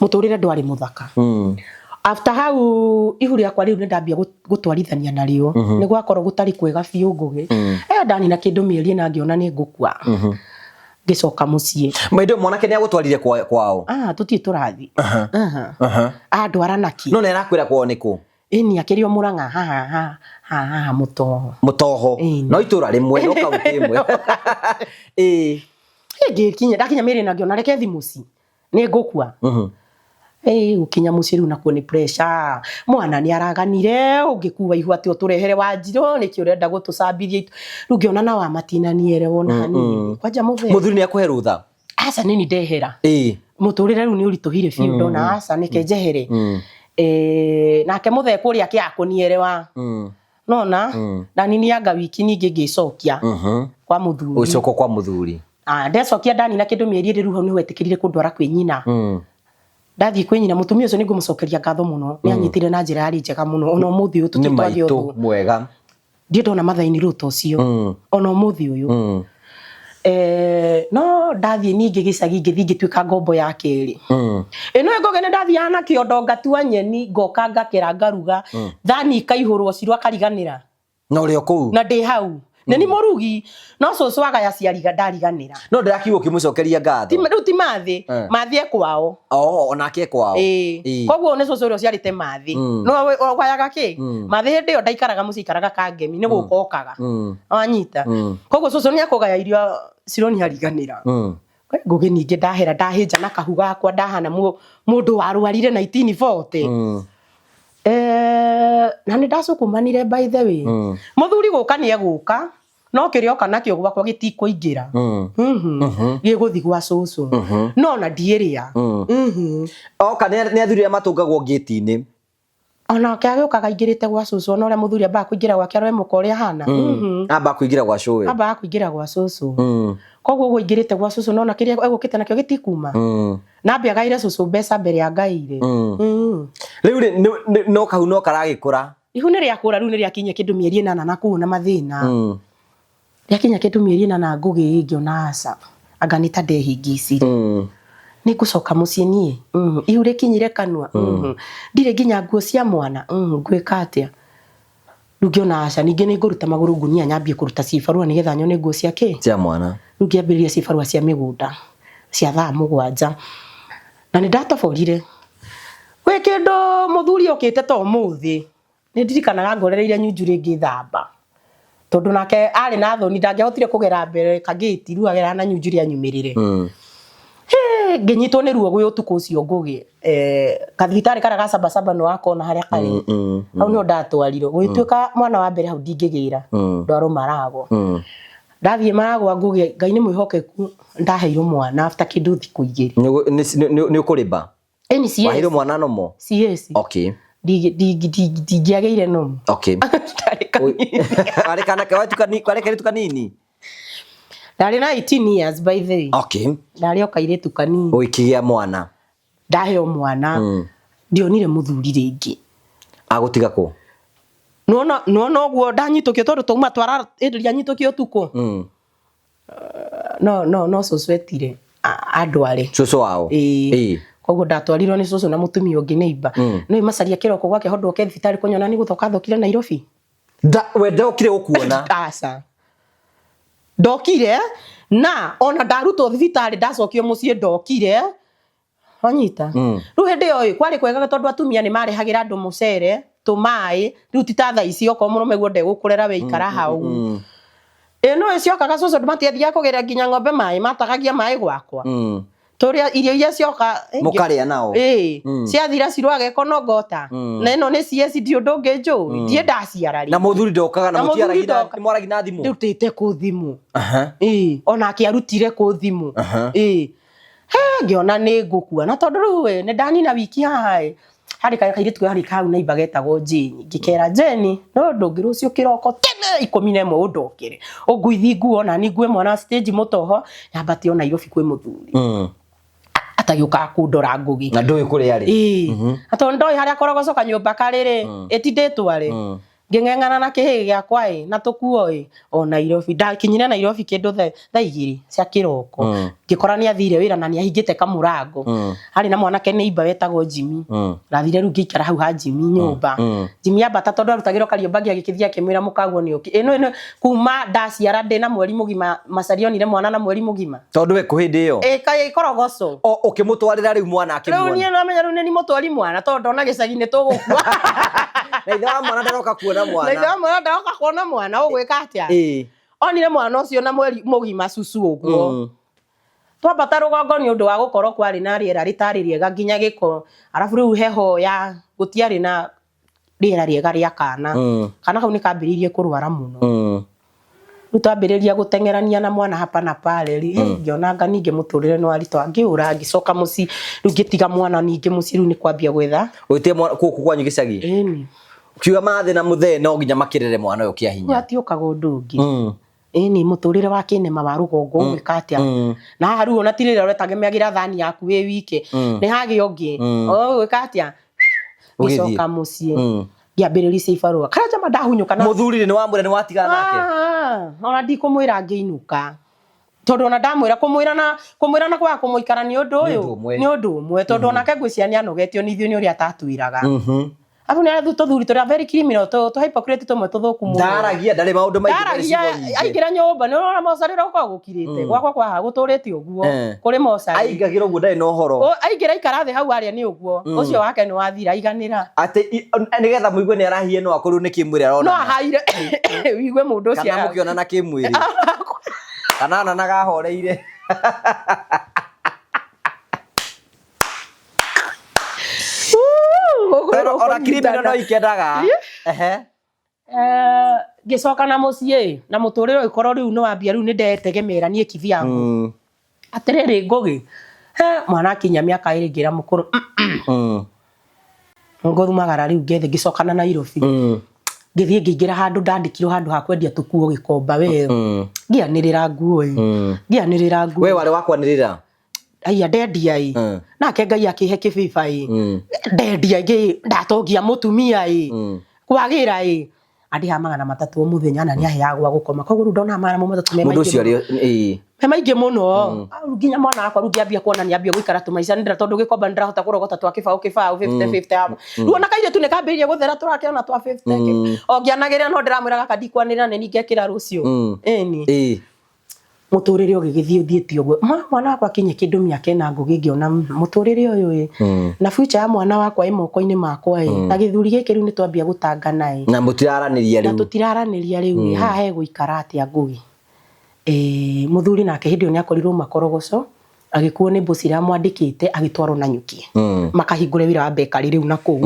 Mũtũrĩre ndwarĩ mũthaka. After hau ihu rĩakwa rĩu nĩ ndambia gũtwarithania narĩo. Nĩ gwakorwo gũtarĩ kwega biũ Ngũgĩ. Ndanina kĩndũ mĩeri ĩna ngĩona nĩ ngũkua. Ngĩcoka mũciĩ. Hĩndĩ ĩyo mwanake nĩ agũtwarire kwao? Ah, tũtirĩ tũrathiĩ. Andwara nakĩ? No nĩ arakwĩra kwao nĩ kũ? Ĩni, akĩrĩ o Mũrang'a haha haha haha Mũtoho. Mũtoho. Ĩni. No itũra rĩmwe, no kaunti ĩmwe. Ĩĩ. Ngĩkinya, ndakinya mĩrĩ na ngĩona reke thi mũciĩ. Nĩ ngũkua. Ĩĩ, gũkinya mũciĩ rĩu nakuo nĩ pressure. Mwana nĩ araganire, ũngĩkua ihu atĩ ũtũrehere Wanjirũ, nĩkĩ ũrenda gũtũcambithia. Rĩu ngĩona na wamatinanie wona hanini. Kwanja mũthee. Mũthuri nĩ akũhe rũtha? Aca nĩ ndehera. Ĩĩ. Mũtũrĩre rĩu nĩ ũritũhire biũ, ndona aca nĩke njehere. Nake mũthee kũrĩa akĩaga kũnierewa. Nona, ndaninianga wiki ningĩ ngĩcokia kwa mũthuri. Ũgĩcoka kwa mũthuri. Ah, ndecokia ndanina kĩndũ mĩeri ĩrĩ rĩu hau nĩho etĩkĩrire kũndwara kwĩ nyina. Ndathiĩ kwĩ nyina, mũtumia ũcio nĩ ngũmũcokeria ngatho mũno. Nĩ anyitire na njĩra yarĩ njega mũno. Ona ũmũthĩ ũyũ Nĩ tũtirĩ twagĩa maitũ ũthũ. mwega. Ndirĩ ndona mathaini rĩu ta ũcio. Ona ũmũthĩ ũyũ. No ndathiĩ ningĩ gĩcagi ngĩthiĩ ngĩtuĩka ngombo ya kerĩ. Ĩno ĩngũgĩ nĩ ndathiaga na kĩondo ngatua nyeni ngoka ngakera ngaruga thani ikaihũrwo Cirũ akariganĩra. Na ũrĩ o kũu? Na ndĩ hau. Nĩ ni mũrugi no cũcũ agaya ciariga ndariganĩra. No ndĩrakiuga ũkĩmũcokeria ngatho. Rĩu ti mathĩ, mathĩ e kwao. Oh, onake e kwao. Ĩĩ. Koguo nĩ cũcũ ũrĩa ũciarĩte mathĩ. Nĩwe ũgayaga kĩ? Mathĩ hĩndĩ ĩyo ndaikaraga mũciĩ aikaraga Kangemi nĩ gũka okaga. Wanyita? Koguo cũcũ nĩ akũgaya irio Cirũ nĩ ariganĩra. Ngũgĩ ningĩ ndahera ndahĩnja na kahu gakwa ndahana mũndũ warwarire 1940. Na nĩ ndacukumanire by the way. Mũthuri gũka nĩ egũka no kĩrĩa oka nakĩo gwakwa gĩtikũingĩra. Gĩgũthiĩ gwa cũcũ. No ona ndiĩrĩa. Oka nĩ athuri arĩa matũngagwo ngĩti-inĩ. Onake agĩũkaga aingĩrĩte gwa cũcũ, ona ũrĩa mũthuri ambaga kũingĩra gwake arore mũka ũrĩa ahana. Ambaga kũingĩra gwa cũwe. Ambaga kũingĩra gwa cũcũ. Koguo ũguo aingĩrĩte gwa cũcũ nona kĩrĩa egũkĩte nakĩo gĩtikuma. Na ambe agaĩre cũcũ mbeca mbere ya ngaĩire. Rĩu rĩ, no kahu no karagĩkũra. Ihu nĩ rĩakũra rĩu nĩ rĩakinyia kĩndũ mĩeri ĩnana na kũu na mathĩna. Rĩakinya kĩndũ mĩeri ĩnana ngũgĩ ngĩona aca. Anga nĩ ta ndehingicire. Nĩ ngũcoka mũciĩ niĩ. Ihu rĩkinyire kanua. Ndirĩ nginya nguo cia mwana. Ngwĩka atĩa? Rĩu ngĩona aca ningĩ nĩ ngũruta magũrũ ngunia nyambie kũruta cibarũa nĩgetha nyone nguo cia kĩ? Cia mwana. Rĩu ngĩambĩrĩria cibarũa cia mĩgũnda cia thaa 7. Na nĩ ndatoborire. Gwĩ kĩndũ mũthuri okĩte ta ũmũthĩ. Nĩ ndirikanaga ngorereire Nyunjurĩ ngĩthamba. Tondũ nake arĩ na thoni ndangĩahotire kũgera mbere kagĩti rĩu ageraga na Nyunjurĩ anyumĩrĩre. Hĩ, ngĩnyitwo nĩ ruo gwĩ ũtukũ ũcio Ngũgĩ. Kathibitarĩ karĩa ga Sabasaba nĩ wakona harĩa karĩ. Hau nĩho ndatwarirwo. Gũgĩtuĩka mwana wa mbere hau ndingĩgĩra. Ndwarwo Maragwa. Ndathiĩ Maragwa Ngũgĩ, Ngai nĩ mwĩhokeku ndaheirwo mwana after kĩndũ thikũ 2. Nĩ ũkũrĩmba? Ĩni CS. Waheirwo mwana nomo? CS. Okay. Ndingĩagĩire nomo. Okay. Ndarĩ kanini. Warĩ kana warĩ kairĩtu kanini? Ndarĩ na 18 years by the way. Okay. Ndarĩ o kairĩtu kanini. Ũgĩkĩgĩa mwana? Ndaheo mwana. Ndionire mũthuri rĩngĩ. Agũtiga kũ? Nĩwona nĩwona ũguo ndanyitũkio tondũ twauma twara hĩndĩ ĩrĩa nyitũkio ũtukũ. No no no cũcũ etire andware. Cũcũ wao? Ĩĩ. Koguo ndatwarirwo nĩ cũcũ na mũtumia ũngĩ neighbor. Nĩũĩ macaria kĩroko gwake ho ndoke thibitarĩ kũnyona nĩ gũthoka thokire Nairobi. We ndokire gũkuona? Aca. Ndokire na ona ndarutwo thibitarĩ ndacokio mũciĩ ndokire. Wanyita? Rĩu hĩndĩ ĩyo ĩ kwarĩ kwega tondũ atumia nĩ marehagĩra andũ mũcere, tũmaĩ, rĩu ti ta thaa ici okorwo mũrũme guo ndegũkũrera we ikara hau. Ĩ nĩũĩ ciokaga cũcũ matiathiaga kũgĩra nginya ng'ombe maĩ, matagagia maĩ gwakwa. Tũrĩa irio iria cioka Mũkarĩa nao. Ĩĩ. Ciathira Cirũ ageka ngota. Na ĩno nĩ CS ndirĩ ũndũ ũngĩ njũĩ. Ndirĩ ndaciara rĩ. Na mũthuri ndokaga na Na mũthuri mũtiaragia na ndoka. nĩmwaragia na thimũ? Ndĩrutĩte kũ thimũ. Ĩĩ. Onake arutire kũ thimũ. Ĩĩ. He ngĩona nĩ ngũkua. Na tondũ rĩu ĩ nĩ ndanina wiki haha ĩ harĩ kairĩtu karĩ hau neighbor getagwo Jane. Ngĩkera Jane no ũndũ ũngĩ rũciũ kĩroko tene 11 ũndokere. Ũnguithi nguo na niĩ ngue mwana stage mũtoho nyambate o Nairobi kwĩ mũthuri. Atagĩũkaga kũndora Ngũgĩ. Na ndũĩ kũrĩa arĩ. Ĩĩ. Na tondũ ndoĩ harĩa korogoco kanyũmba karĩ rĩ, ĩtindĩtwo arĩ. Ngĩng'eng'ana na kĩhĩĩ gĩakwa ĩ, na tũkuo ĩ, o Nairobi. Ndakinyire Nairobi kĩndũ thaa 2 cia kĩroko. Ngĩkora nĩ athire wĩra na nĩ ahingĩte kamũrango. Harĩ na mwanake neighbor wetagwo Jimmy. Ndathire rĩu ngĩikara hau ha Jimmy nyũmba. Jimmy ambata tondũ arutagĩrwo Kariobangi agĩkĩthiĩ akĩmwĩra mũkaguo nĩ ũki. Ĩ nĩ kuma ndaciara ndĩna mweri mũgima, Macharia onire mwana na mweri mũgima. Tondũ we kũ hĩndĩ ĩyo? Ĩ kaĩ korogoco. O ũkĩmũtwarĩra rĩu mwana Rĩu akĩmuona. niĩ no menya rĩu nĩ niĩ mũtwari mwana tondũ ndona gĩcagi nĩ tũgũkua. Na ithe wa mwana ndaroka kuona Na mwana. ithe wa mwana ndaroka kuona mwana, ũgwĩka atĩa? Onire mwana ũcio na mweri mũgima cucu ũguo. Twambata rũgongo nĩ ũndũ wa gũkorwo kwarĩ na rĩera rĩtarĩ rĩega nginya gĩko, arabu rĩu heho ya gũtiarĩ na rĩera rĩega rĩa kana. Kana kau nĩ kambĩrĩirie kũrwara mũno. Rĩu twambĩrĩria gũteng'erania na mwana hapa na pale rĩ, ngĩona anga ningĩ mũtũrĩre nĩ waritũha, ngĩũra ngĩcoka mũciĩ, rĩu ngĩtiga mwana ningĩ mũciĩ, rĩu nĩ kwambia gwetha. Ũgĩtiga mwana kũkũ kwanyu gĩcagi? Ĩni. Kiuga mathĩ na mũthee no nginya makĩrere mwana ũyũ kĩa hinya. Gũtiũkaga ũndũ ũngĩ. Ĩni, mũtũrĩre wa kĩnema wa rũgongo ũgwĩka atĩa? Na haha rĩu ona ti rĩrĩa ũretegemeagĩra thani yaku wĩ wike, nĩ hagĩa ũngĩ. Ũgwĩka atĩa? Ũgĩthiĩ. Ngĩcoka mũciĩ. Ngĩambĩrĩria icio ibarũa. Karĩa njama ndahunyũka na Mũthuri rĩ, nĩ wamwĩra nĩ watigana nake? Ah, ona ndikũmwĩra ngĩinũka. Tondũ ona ndamwĩra kũmwĩra na kwaga kũmũikara nĩ ũndũ ũyũ. Nĩ ũndũ ũmwe. Nĩ ũndũ ũmwe tondũ onake ngwĩciria nĩ anogetio nĩ ithuĩ nĩ ũrĩa atatwĩraga. Arabu nĩ arĩa tũthuri tũrĩa very criminal, tũ hypocrite tũmwe tũthũku mũno. Ndaragia, ndarĩ maũndũ maingĩ, ndarĩ Ndaragia, ciugo nyingĩ. aingĩra nyũmba, nĩ ũrona mocarĩ ũrĩa gũkoragwo gũkirĩte. Gwakwa kwaha gũtũrĩte ũguo. Kũrĩ mocarĩ. Aingagĩra ũguo ndarĩ na ũhoro. Aingĩra ikara thĩ hau aria nĩ ũguo. Ũcio wake nĩ wathira, aiganĩra. Atĩ nĩgetha mũigue nĩ arahie no akorwo nĩ kĩmwĩrĩ arona. No ahaire ũigue mũndũ ũcio. Kana mũkĩonana kĩmwĩrĩ. Kana onanaga ahoreire. Ona criminal no ikendaga. Ngĩcoka na mũciĩ na mũtũrĩre ũgĩkorwo rĩu nĩ wambia, rĩu nĩ ndetegemera niĩ kivyangu. Atĩrĩrĩ Ngũgĩ, mwana akinya mĩaka ĩrĩ ngĩra mũkũrũ ngũthumagara rĩu ngethe, ngĩcoka na Nairobi. Ngĩthiĩ ngĩingĩra handũ ndandĩkirwo handũ ha kwendia tũkuo Gĩkomba we. Ngĩanĩrĩra nguo ĩ. Ngĩanĩrĩra nguo. We warĩ wa kwanĩrĩra? Aya ndendia ĩ. Nake Ngai akĩhe kĩbĩba ĩ. Ndendia ngĩ ndatongia mũtumia ĩ. Kwagĩra ĩ. Andĩhaga 300 o mũthenya na nĩaheaga gwa gũkoma. Koguo rĩu ndonaga 300 me Mũndũ maingĩ ũcio mũno. arĩ, Me maingĩ mũno. Nginya mwana wakwa rĩu ngĩambia kuona nĩambia gũikara tũmaica nĩndĩra tondũ Gĩkomba nĩndĩrahota kũrogota twa kĩbaũ kĩbaũ 50 50. Rĩu ona kairĩtu nĩkambĩrĩria gũthera tũrakĩona twa 50. O ngĩanagĩrĩra no ndĩramwĩra gaka ndikwanĩrĩra nĩ niĩ ngekĩra rũciũ. Ĩni. Mũtũrĩre ũgĩgĩthiĩ ũthiĩte ũguo. Mwana wakwa akinye kĩndũ mĩaka ĩna Ngũgĩ ngĩona mũtũrĩre ũyũ ĩ. Na future ya mwana wakwa ĩ moko-inĩ makwa ĩ. Na gĩthuri gĩkĩ rĩu nĩtwambia gũtangana ĩ. Na mũtiraranĩria Na rĩu. tũtiraranĩria rĩu ĩ. Haha hegũikara atĩa Ngũgĩ? Mũthuri nake hĩndĩ ĩyo nĩakorirwo makorogoco, agĩkuo nĩ mbosi ĩrĩa amwandĩkĩte agĩtwarwo na nyuki. Makahingũre wĩra wa bakery rĩu na kũu.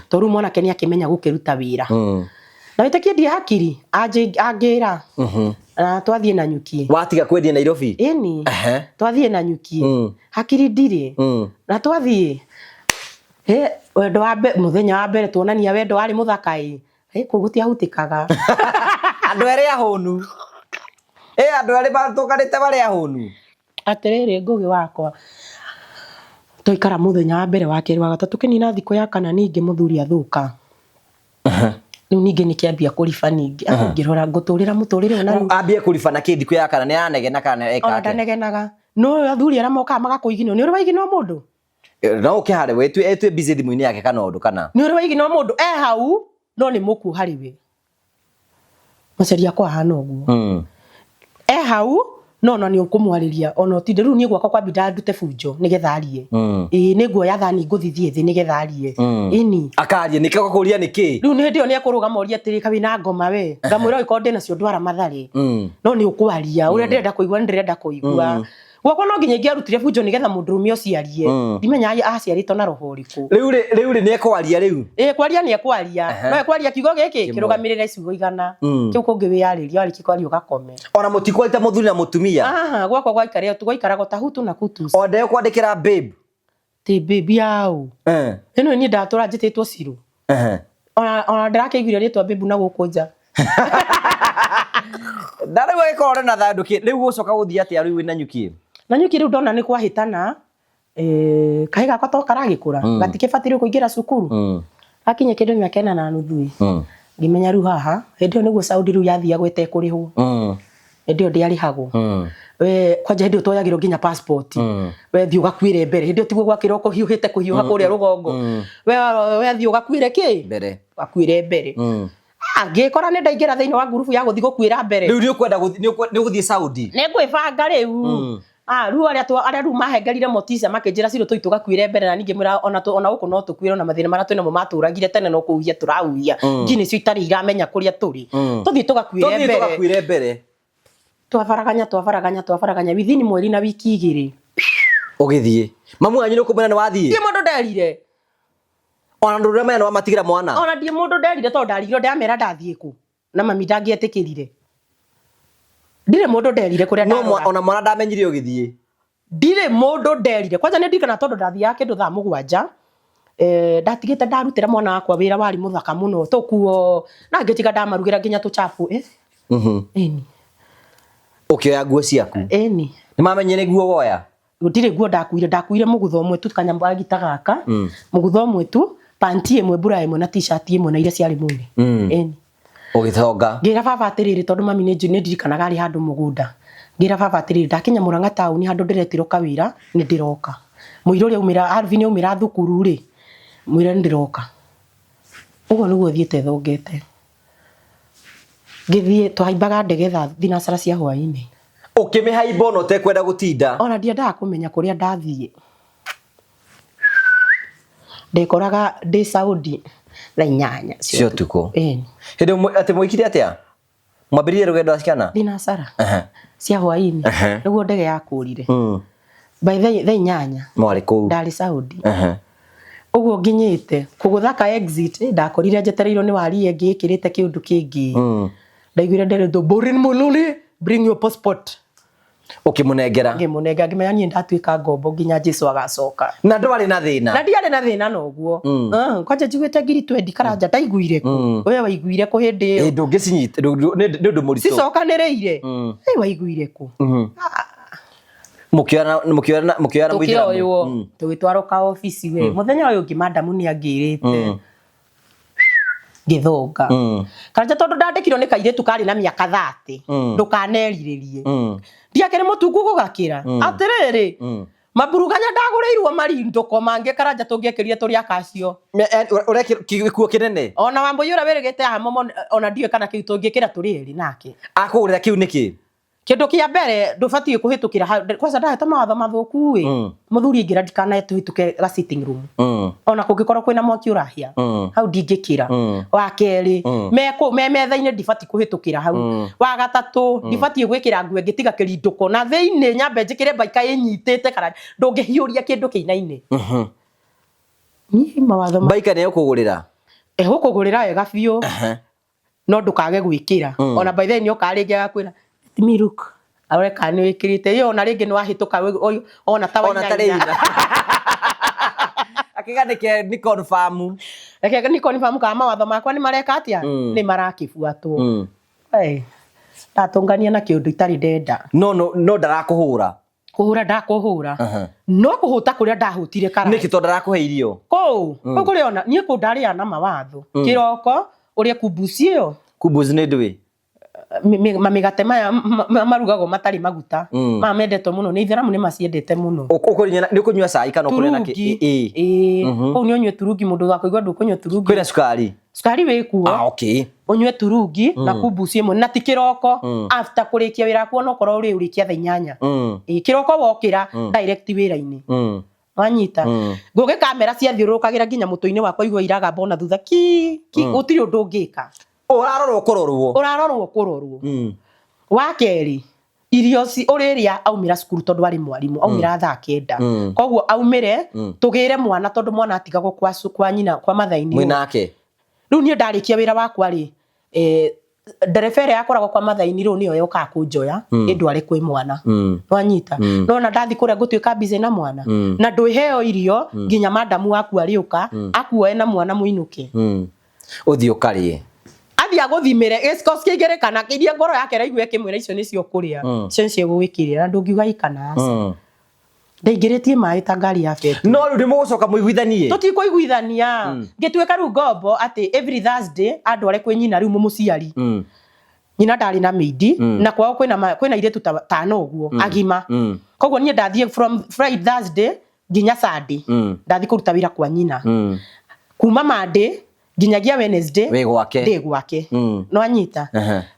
Tondũ rĩu mwanake nĩakĩmenya gũkĩruta wĩra. Na wĩtĩkie ndiĩ hakiri, angĩra. Na twathiĩ na nyuki. Watiga kwendia Nairobi? Ĩni. Twathiĩ na nyuki. Hakiri ndirĩ. Na twathiĩ. Wendo wa mũthenya wa mbere tuonania wendo warĩ mũthaka ĩ. Kũu gũtiahutĩkaga. Andũ erĩ ahũnu. Andũ erĩ matũnganĩte marĩ ahũnu. Atĩrĩrĩ Ngũgĩ wakwa. Twaikara mũthenya wa mbere, wa kerĩ, wa gatatũ, kĩnina thikũ ya kana ningĩ mũthuri athũka. Rĩu ningĩ nĩkĩambia kũriba ningĩ. Ngĩrora ngũtũrĩra mũtũrĩre ũyũ na rĩu. Ambie kũriba na kĩ thikũ ya kana nĩ aranegena kana eka Ona atĩa? ndanegenaga. No athuri arĩa mokaga magakũiginwo, nĩ ũrĩ waiginwo mũndũ? No ũkĩhare we etwe busy thimũ-inĩ yake kana ũndũ kana? Nĩ ũrĩ waiginwo mũndũ e hau no nĩ mũkuũ harĩ we. Macaria akwa ahana ũguo. E hau no ona nĩ ũkũmwarĩria ona ũtinde rĩu niĩ gwakwa kwambinda ndute bunjo nĩgetha arie. Ĩĩ nĩ nguoya thani ngũthithie thĩ nĩgetha arie. Ĩni. Akarie nĩkĩo gakũria nĩkĩ? Rĩu nĩ hĩndĩ ĩyo nĩ ekũrũgama orie atĩrĩ kaĩ wĩna ngoma we. Ngamwĩra ũngĩkorwo ndĩnacio ndwara Mathare. No nĩ ũkwaria ũrĩa ndĩrenda kũigua nĩ ndĩrenda kũigua. Gwakwa no nginya ingĩarutire bunjo nĩgetha mũndũrũme ũcio arie. Ndimenya aciarĩtwo na roho ũrĩkũ. Rĩu rĩ, rĩu rĩ nĩ ekwaria rĩu? Ĩĩ kwaria nĩ ekwaria. No ekwaria kiugo gĩkĩ kĩrũgamĩrĩre ciugo 100. Kĩu kũngĩ wĩyarĩria warĩkia kwaria ũgakome. Ona mũtikwarĩte mũthuri na mũtumia? Aha, gwakwa gwaikaragwo ta hutu na kutu. O ndekwandĩkĩra babe? Ti babe yaũ. Ĩno niĩ ndatũra njĩtĩtwo Ciru. Ona ndĩrakĩiguire rĩtwa babe na gũkũ nja. Na rĩu agĩkorwo na thayũ ndũkĩ rĩu gũcoka gũthiĩ atĩa rĩu wĩna nyuki? Na nyuki rĩu ndona nĩ kwahĩtana. Kahĩ gakwa to karagĩkũra. Gatikĩbatiĩ rĩu kũingĩra cukuru. Gakinya kĩndũ mĩaka 4.5 ĩ. Ngĩmenya rĩu haha, hĩndĩ ĩyo nĩguo Saudi rĩu yathiagwo ĩtekũrĩhwo. Hĩndĩ ĩyo ndĩarĩhagwo. We kwanja hĩndĩ ĩyo tuoyagĩrwo nginya passport. We thiĩ ũgakuĩre mbere. Hĩndĩ ĩyo tiguo gwakĩrwo kũhiũhĩte kũhiũha kũrĩa rũgongo. We thiĩ ũgakuĩre kĩ? Mbere. Ũgakuĩre mbere. Ngĩkora nĩ ndaingĩra thĩinĩ wa ngurubu ya gũthiĩ gũkuĩra mbere. Rĩu nĩ ũkwenda nĩ ũgũthiĩ Saudi? Nĩ ngwĩbanga rĩu. Ah, rĩu arĩa arĩa rĩu mahengerire motisha makĩnjĩra Ciro tũi tũgakuĩre mbere na ningĩ mwĩra ona ona gũkũ no tũkuĩre ona mathĩna marĩa twĩnamo matũragire tene no kũhuhia tũrahuhia. Ngi nĩcio itarĩ iramenya kũrĩa tũrĩ. Tũthiĩ tũgakuĩre Tũthiĩ mbere. Tũgakuire mbere. Twabaraganya twabaraganya twabaraganya within mweri na wiki 2. Ũgĩthiĩ. Mamu wanyu nĩ ũkũmwĩra nĩ wathiĩ? Ndiĩ mũndũ nderire. Ona ndũrĩ ũramenya nĩ wamatigĩra mwana? Ona ndiĩ mũndũ nderire tondũ ndarigirwo ndamera ndathiĩ kũ. Na mami ndangĩetĩkĩrire. Ndirĩ mũndũ nderire kũrĩa No ndarora. Ona mwana ndamenyire ũgĩthiĩ. Ndirĩ mũndũ nderire. Kwanja nĩ ndirikana tondũ ndathiaga kĩndũ thaa 7. Ndatigĩte ndarutĩra mwana wakwa wĩra warĩ mũthaka mũno tũkuo na ngĩtiga ndamarugĩra nginya tũchapo. Ĩni. Ũkĩoya nguo ciaku? Ĩni. Nĩ mamenyire nguo woya? Gũtirĩ nguo ndakuire, ndakuire mũgutho ũmwe tu kanyamũ ga gaka, mũgutho ũmwe tu, panti ĩmwe, bura ĩmwe na t-shirt ĩmwe na iria ciarĩ mwĩrĩ. Ĩni. Ũgĩtonga. Ngĩra baba atĩrĩrĩ tondũ mami nĩ ndirikanaga arĩ handũ mũgũnda. Ngĩra baba atĩrĩrĩ ndakinya Murang'a taũni handũ ndĩretirwo kawĩra nĩ ndĩroka. Mũirũ ũrĩa aumĩra Alvin aumĩra thukuru rĩ, mwĩre nĩ ndĩroka. Ũguo nĩguo thiĩte thongete. Ngĩthiĩ twahaimbaga ndege thaa thinacara cia hwainĩ. Ũkĩmĩhaimba ona ũtekwenda gũtinda. Ona ndiendaga kũmenya kũrĩa ndathiĩ. Ndekoraga ndĩ Saudi thaa 8 cia ũtukũ. Ĩni. Hĩndĩ atĩ mwekire atĩa? Mwambĩrĩirie rũgendo aciana? Thinacara cia hwainĩ nĩguo ndege yakũrire. By thaa 8 mwarĩ kũu. Ndarĩ Saudi. Ũguo nginyĩte kũgũtha ka exit ndakorire njetereirwo nĩ waria ĩngĩ ĩkĩrĩte kĩũndũ kĩngĩ. Ndaiguire nderetwo Maureen Mululi bring your passport. Ũkĩmũnengera? Ngĩmũnengera ngĩmenya niĩ ndatuĩka ngombo nginya Jesu agacoka. Na ndwarĩ na thĩna? Na ndiarĩ na thĩna na ũguo. Kwanja njiguĩte ngiri 20 Karanja ndaiguire kũ? We waiguire kũ hĩndĩ ĩyo? Ndũngĩcinyita, nĩ ũndũ mũritũ. Cicokanĩrĩire? Waiguire kũ? Mũkĩoyana mũkĩoyana mũkĩoyana mũithĩramu. Tũkĩoywo tũgĩtwarwo ka obici we. Mũthenya ũyũ ũngĩ madamu nĩ angĩrĩte. Ngĩthonga. Karanja tondũ ndandĩkirwo nĩ kairĩtu karĩ na mĩaka 30. Ndũkanerirĩrie. Ndiakĩrĩ mũtungu gũgakĩra. Atĩrĩrĩ. Maburuganya ndagũrĩirwo marindũko mangĩ Karanja tũngĩekĩrire tũrĩ akacio. Ũrekĩra gĩkuo kĩnene? Ona Wambũi ũrĩa wĩrĩgĩte haha momo ona ndiũĩ kana kĩu tũngĩkĩra tũrĩ erĩ nake. Akũgũrĩra kĩu nĩkĩ? Kĩndũ kĩa mbere ndũbatiĩ kũhĩtũkĩra hau kwanza ndahete mawatho mathũku ĩ. Mũthuri aingĩra ndikanae tũhĩtũke ga sitting room. Ona kũngĩkorwo kwĩna mwaki ũrahĩa hau ndingĩkĩra. Wa kerĩ me kũu me metha-inĩ ndibatiĩ kũhĩtũkĩra hau. Wa gatatũ ndibatiĩ gwĩkĩra nguo ĩngĩ tiga kĩrindũko na thĩinĩ nyambe njĩkĩre mbaika ĩnyitĩte kana ndũngĩhiũria kĩndũ kĩinaine. Niĩ mawatho Mbaika nĩ ĩkũgũrĩra? Ĩgũkũgũrĩra wega biũ. No ndũkage gwĩkĩra. Ona by the way nĩokaga rĩngĩ agakwĩra let me look arore kana nĩ wĩkĩrĩte ĩyo ona rĩngĩ nĩ wahĩtũka ona ta Ona ta wainaina. Akiga nĩke nĩ confirm. Reke nĩ confirm kana mawatho makwa nĩ mareka atĩa? Nĩ marakĩbuatwo. Ndatũngania na kĩũndũ itarĩ ndenda. No no no ndarakũhũra. Kũhũra ndakũhũra. No kũhũta kũrĩa ndahũtire Karanja. Nĩkĩ tondũ ndarakũhe irio? Kũu, kũu kũrĩ ona niĩ kũu ndarĩaga na mawatho. Kĩroko ũrĩe kumbuci ĩyo. Kumbuci nĩ ndũĩ? Mamĩgate maya marugagwo matarĩ maguta. Maya mendetwo mũno nĩ ithĩramu nĩ maciendete mũno. Nĩ ũkũnyua cai kana ũkũrĩa na kĩ? Turungi. Ĩĩ. Kũu nĩ ũnyue turungi mũndũ wa kũigua ndũkũnyua turungi. Kwĩna cukari? Cukari wĩ kuo. Ah, okay. Ũnyue turungi na kumbuci ĩmwe na ti kĩroko. After kũrĩkia wĩra waku onokorwo ũrĩ ũrĩkia thaa 8. Ĩĩ, kĩroko wokĩra direct wĩra-inĩ. Wanyita. Ngũgĩ kamera ciathiũrũrũkagĩra nginya mũtwe-inĩ wakwa igua iragamba ona thutha ki ki gũtirĩ ũndũ ũngĩka. Ũrarorwo kũrorwo. Ũrarorwo kũrorwo. Wa kerĩ irio ũrĩrĩa aumĩra cukuru tondũ arĩ mwarimũ aumĩra thaa 9. Koguo aumĩre tũgĩre mwana tondũ mwana atigagwo kwa nyina kwa mathaini. Mwĩ nake. Rĩu niĩ ndarĩkia wĩra wakwa rĩ, ndereba ĩrĩa yakoragwo kwa mathaini rĩu nĩyo yokaga kũnjoya ĩndware kwĩ mwana. Wanyita. No ona ndathi kũrĩa ngũtuĩka busy na mwana. Na ndwĩheo irio nginya madamu waku arĩũka akuoe na mwana mũinũke. Ũthiĩ ũkarĩe. Athiĩ agũthimĩre gĩciko kĩingĩre kana iria ngoro yake ĩraigua ĩkĩmwĩra icio nĩcio ũkũrĩa. Icio nĩcio egũgwĩkĩrĩra na ndũngiuga ĩ kana aca. Ndaingĩrĩtie maĩ ta ngari ya betũrũ. No rĩu nĩmũgũcoka mũiguithanie? Tũtikũiguithania. Ngĩtuĩka rĩu ngombo atĩ every Thursday andware kwĩ nyina rĩu mũmũciari. Nyina ndarĩ na mĩindi na kwao kwĩna airĩtu ta ana ũguo agima. Koguo niĩ ndathiĩ from Friday Thursday nginya Sunday. Ndathiĩ kũruta wĩra kwa nyina. Kuma Monday Nginyagia Wednesday Wĩ gwake. Ndĩ gwake. No anyita.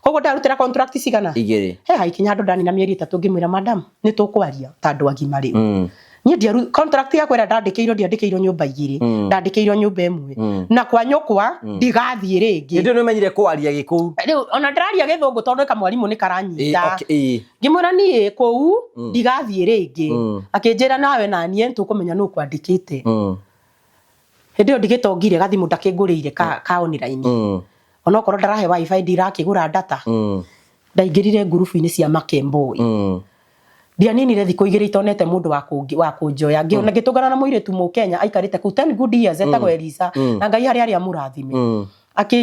Koguo ndarutĩra contract cigana? 2. He haikinya handũ ndanina mĩeri 3 ngĩmwĩra, "Madam, nĩ tũkwaria ta andũ agima rĩu." Niĩ ndiaru contract yakwa ĩrĩa ndandĩkĩirwo, ndiandĩkĩirwo nyũmba 2, ndandĩkĩirwo nyũmba 1 na kwa nyũkwa ndigathiĩ rĩngĩ. Hĩndĩ ĩyo nĩ ũmenyire kwaria Gĩkũyũ? Rĩu ona ndĩraria Gĩthũngũ tondũ ka mwarimũ nĩ karanyita. Okay. Ngĩmwĩra niĩ kũu ndigathiĩ rĩngĩ. Akĩnjĩra nawe na niĩ tũkũmenya nũ kwandĩkĩte. Hĩndĩ ĩyo ndigĩtongire gathimũ ndakĩngũrĩire ka online. Onokorwo ndarahe WiFi, ndirakĩgũra data. Ndaingĩrire ngurubu-inĩ cia Makemboi. Ndianinire thikũ 2 itonete mũndũ wa kũnjoya. Ngĩona ngĩtũngana na mũirĩtu Mũkenya aikarĩte kũu 10 good years, etagwo Elisa, na Ngai harĩa arĩa amũrathime.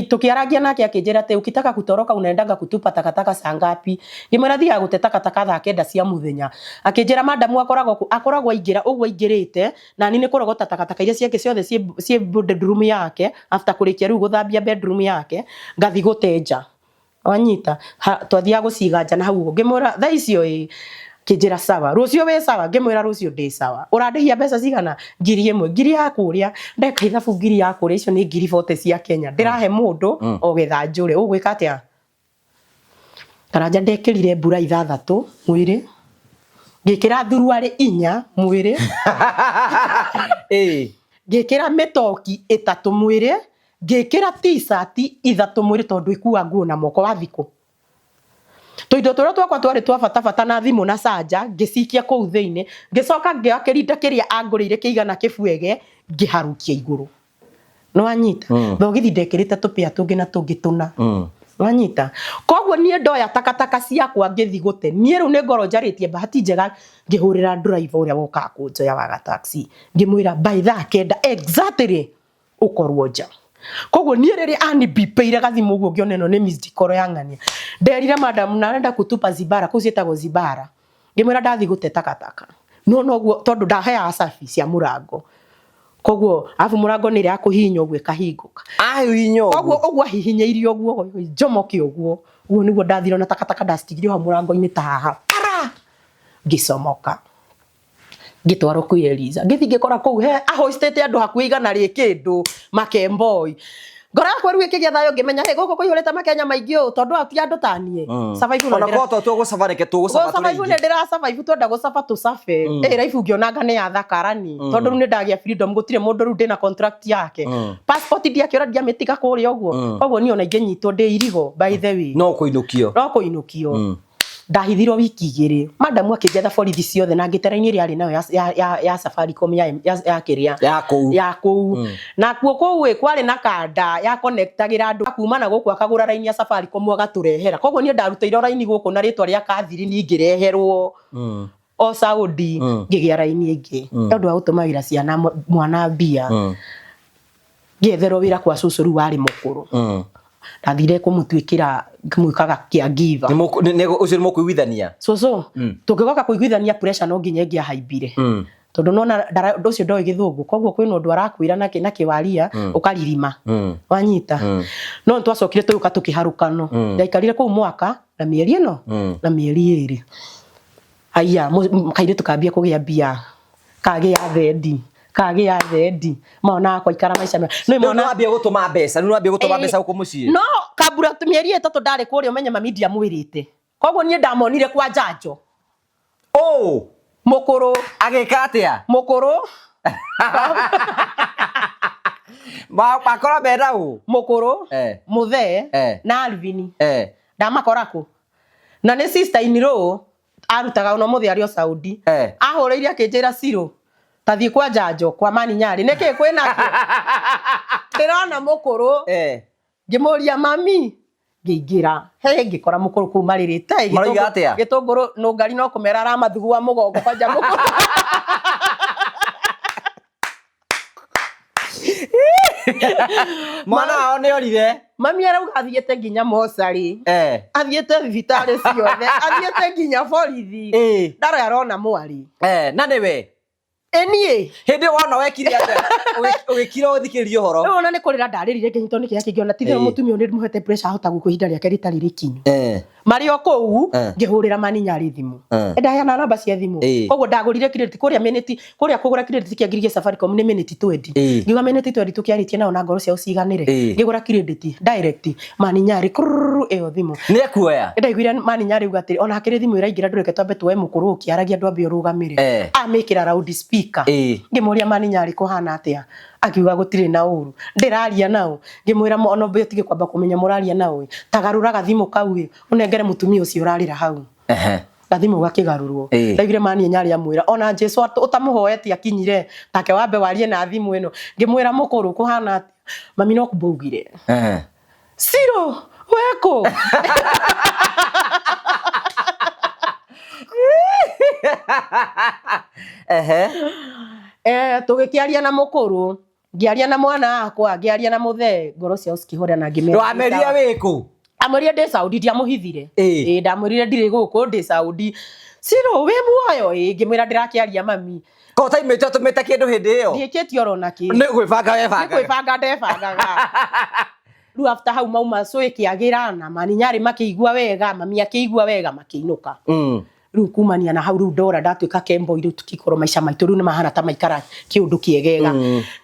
Tukiaragia nake akĩnjĩra atĩ ukitaka kutoroka unaendaga kutupa takataka saa ngapi? Ngĩmwĩra thiaga gũte takataka thaa 9 cia mũthenya. Akĩnjĩra madamu akoragwo akoragwo aingĩra ũguo aingĩrĩte na niĩ nĩ kũrogota takataka iria ciake ciothe ciĩ bedroom yake. After kũrĩkia rĩu gũthambia bedroom yake, ngathi gũte nja. Wanyita? Twathiaga gũciga nja na hau ũguo. Ngĩmwĩra thaa icio ĩ. Akĩnjĩra sawa, rũciũ wĩ sawa? Ngĩmwĩra rũciũ ndĩ sawa. Ũrandĩhia mbeca cigana? 1000. Ngiri ya kũrĩa ndeka ithabu, ngiri ya kũrĩa icio nĩ 40,000 cia Kenya ndĩrahe mũndũ o getha njũre. Ũgwĩka atĩa? Karanja, ndekĩrire mbura 6 mwĩrĩ, ngĩkĩra thuruarĩ 4 mwĩrĩ, ngĩkĩra mĩtoki 3 mwĩrĩ, ngĩkĩra t-shirt 3 mwĩrĩ tondũ ikua nguo na moko wa thikũ. Tũindo tũrĩa twakwa twarĩ twa bata bata na thimũ na canja ngĩcikia kũu thĩinĩ. Ngĩcoka ngĩoya kĩrinda kĩrĩa angũrĩire kĩigana kĩbuege, ngĩharũkia igũrũ. Nĩwanyita? Thogithi ndekĩrĩte tũpĩa tũngĩ na tũngĩ 4. Wanyita? Koguo niĩ ndoya takataka ciakwa ngĩthi gũte. Niĩ rĩu nĩ ngorwo njarĩtie. Bahati njega ngĩhũrĩra driver ũrĩa wokaga kũnjoya waga taxi, ngĩmwĩra by thaa 9 exactly ũkorwo nja. Koguo niĩ rĩrĩa anibipĩire gathimũ ũguo, ngĩona ĩno nĩ missed call ya ng'ania. Nderire madam narenda kutupa zibara, kũu ciĩtagwo zibara. Ngĩmwĩra ndathi gũte takataka no noguo tondũ ndaheaga cabi cia mũrango, koguo arabu mũrango nĩ ĩrĩa ya kũhihinya ũguo ĩkahingũka. Ahihinya Koguo ũguo. Ũguo ahihinyĩirie ũguo njomoke ũguo, ũguo nĩguo ndathire na takataka ndacitigire hau mũrango-inĩ ta haha para, ngĩcomoka ngĩtwarwo kwĩ Eliza. Ngĩthiĩ ngĩkora kũu he ahoistĩte andũ hakuhĩ 100 rĩ kĩndũ Makemboi. Ngoro yakwa rĩu ĩkĩgĩa thayũ, ngĩmenya hĩ gũkũ kũihũrĩte Makenya maingĩ ũũ tondũ aya ti andũ ta niĩ. Survive no Ona ndĩra- korwo to tũgũcaba, reke tũgũcaba tũrĩ survive aingĩ. Nĩ ndĩra survive, twenda gũcaba tũcabe. Ĩ life ngĩonanga nĩ ya thakarani tondũ rĩu nĩ ndagĩa freedom, gũtirĩ mũndũ rĩu ndĩna contract yake. Passport ndiakĩora, ndiamĩtiga kũrĩa ũguo. Koguo niĩ ona ingĩnyitwo ndĩ irigo, by the way, No kũinũkio. No kũinũkio. Ndahithirwo wiki 2, madamu akĩnjetha borithi ciothe na ngĩte raini ĩrĩa arĩ nayo ya Safaricom ya kĩrĩa Ya kũu. Ya kũu. Na kuo kũu ĩ kwarĩ na kanda ya connectagĩra andũ kuma na gũkũ, akagũra raini ya Safaricom agatũrehera. Koguo niĩ ndarutĩirwo raini gũkũ na rĩtwa rĩa Catherine, ngĩreherwo o Saudi. Ngĩgĩa raini ĩngĩ nĩ ũndũ wa gũtũmagĩra ciana mwana mbia. Ngĩetherwo wĩra kwa cũcũ rĩu warĩ mũkũrũ. Ndathire kũmũtuĩkĩra, ngĩmwĩkaga caregiver. Ũcio nĩ mũkũiguithania? Cũcũ tũngĩgoka kũiguithania, pressure no nginya ĩngĩahaimbire tondũ nona ũndũ ũcio ndoĩ Gĩthũngũ, koguo kwĩna ũndũ arakwĩra na kĩwaria ũkaririma. Wanyita? No nĩ twacokire tũgĩũka tũkĩharũkano. Ndaikarire kũu mwaka na mĩeri ĩno na mĩeri 2. Aya kairĩtu kambia kũgĩa mbia, kagĩa thendi, kagĩa thendi, mona akwa ikara maica mega. Nĩ Rĩu mona nĩ wambia gũtũma mbeca, rĩu nĩ wambia gũtũma mbeca gũkũ mũciĩ. No kambura mĩeri 3 ndarĩ kũrĩa, ũmenye mami ndiamwĩrĩte, koguo niĩ ndamonire kwa njanjo. Oh, Mũkũrũ. Agĩka atĩa? Mũkũrũ. Makora mena ũ? Mũkũrũ. Mũthee. Na Alvin. Ndamakora kũ na nĩ sister in law arutaga ona mũthĩ arĩ o Saudi. Ahũrĩire akĩnjĩra, "Ciro, tathiĩ kwa njanjo kwa mani nyarĩ nĩkĩ kwĩnakĩo ndĩrona mũkũrũ." Ngĩmũria mami, ngĩingĩra he ngĩkora mũkũrũ kũu marĩrĩte. Maroiga atĩa? Gĩtũngũrũ nũngari no kũmera aramathugua mũgongo kwanja mũkũrũ. Mwana wao nĩ orire. Mami arauga athiĩte nginya mocarĩ, athiĩte thibitarĩ ciothe, athiĩte nginya borithi, ndarĩ arona mwarĩ. Na nĩwe? Ĩ niĩ. Hĩndĩ ĩyo wona wekire atĩa? Ũgĩkira ũthikĩrĩrie ũhoro? Rĩu ona nĩ kũrĩra ndarĩrire, ngĩnyitwo nĩ kĩrĩa kĩngĩ ona tithe. Mũtumia ũyũ nĩ mũhete pressure, ahota gũkua ihinda rĩake rĩtarĩ rĩkinyu. Marĩ o kũu, ngĩhũrĩra Maninyarĩ thimũ. Ndaheana namba cia thimũ. Koguo ndagũrire credit kũrĩa minute, kũrĩa kũgũra credit kĩa ngiri Safaricom nĩ minute 20. Ngiuga minute 20 tũkĩarĩtie nao na ngoro ciao ciganĩre. Ngĩgũra credit direct Maninyarĩ kurururu ĩyo thimũ. Nĩ ekuoya. Ndaiguire Maninyarĩ auga atĩrĩ, ona hakĩrĩ thimũ ĩraingĩra ndũreke twambe tuoe mũkũrũ ũkĩaragia ndwambe ũrũgamĩre. Amĩkĩra loud speaker. Ngĩmũria Maninyarĩ kũhana atĩa? Akiuga gũtirĩ na ũru. Ndĩraria naũ? Ngĩmwĩra ona ũmbe ũtige kwamba kũmenya mũraria naũ ĩ. Ta garũra gathimũ kau ĩ, ũnengere mũtumia ũcio ũrarĩra hau. Gathimũ gakĩgarũrwo. Ndaiguire Maninyarĩ amwĩra ona Jesu ũtamũhoete akinyire, take wambe warie na thimũ ĩno. Ngĩmwĩra mũkũrũ kũhana atĩa? Mami no kumbaugire. Ciro, wekũ? Tũgĩkĩaria na mũkũrũ, ngĩaria na mwana wakwa, ngĩaria na mũthee, ngoro ciao cikĩhorera na ngĩmera. Ndwamĩrire wĩkũ? Amwĩrire ndĩ Saudi, ndiamũhithire. Ĩĩ, ndamwĩrire ndirĩ gũkũ, ndĩ Saudi. Ciro, wĩ muoyo? Ĩĩ, ngĩmwĩra ndĩrakĩaria mami. Ko taimĩte ũtũmĩte kĩndũ hĩndĩ ĩyo? Ndiĩkĩtie oro na kĩ. Nĩ gwĩbanga webangaga. Nĩ gwĩbanga ndebangaga. Rĩu after hau mauma cũĩ kĩagĩra na Maninyarĩ makĩigua wega, mami akĩigua wega makĩinũka. Rĩu kumania na hau rĩu ndora ndatuĩka kemboi rĩu tũkikorwo maica maitũ rĩu nĩ mahana ta maikara kĩũndũ kĩegega.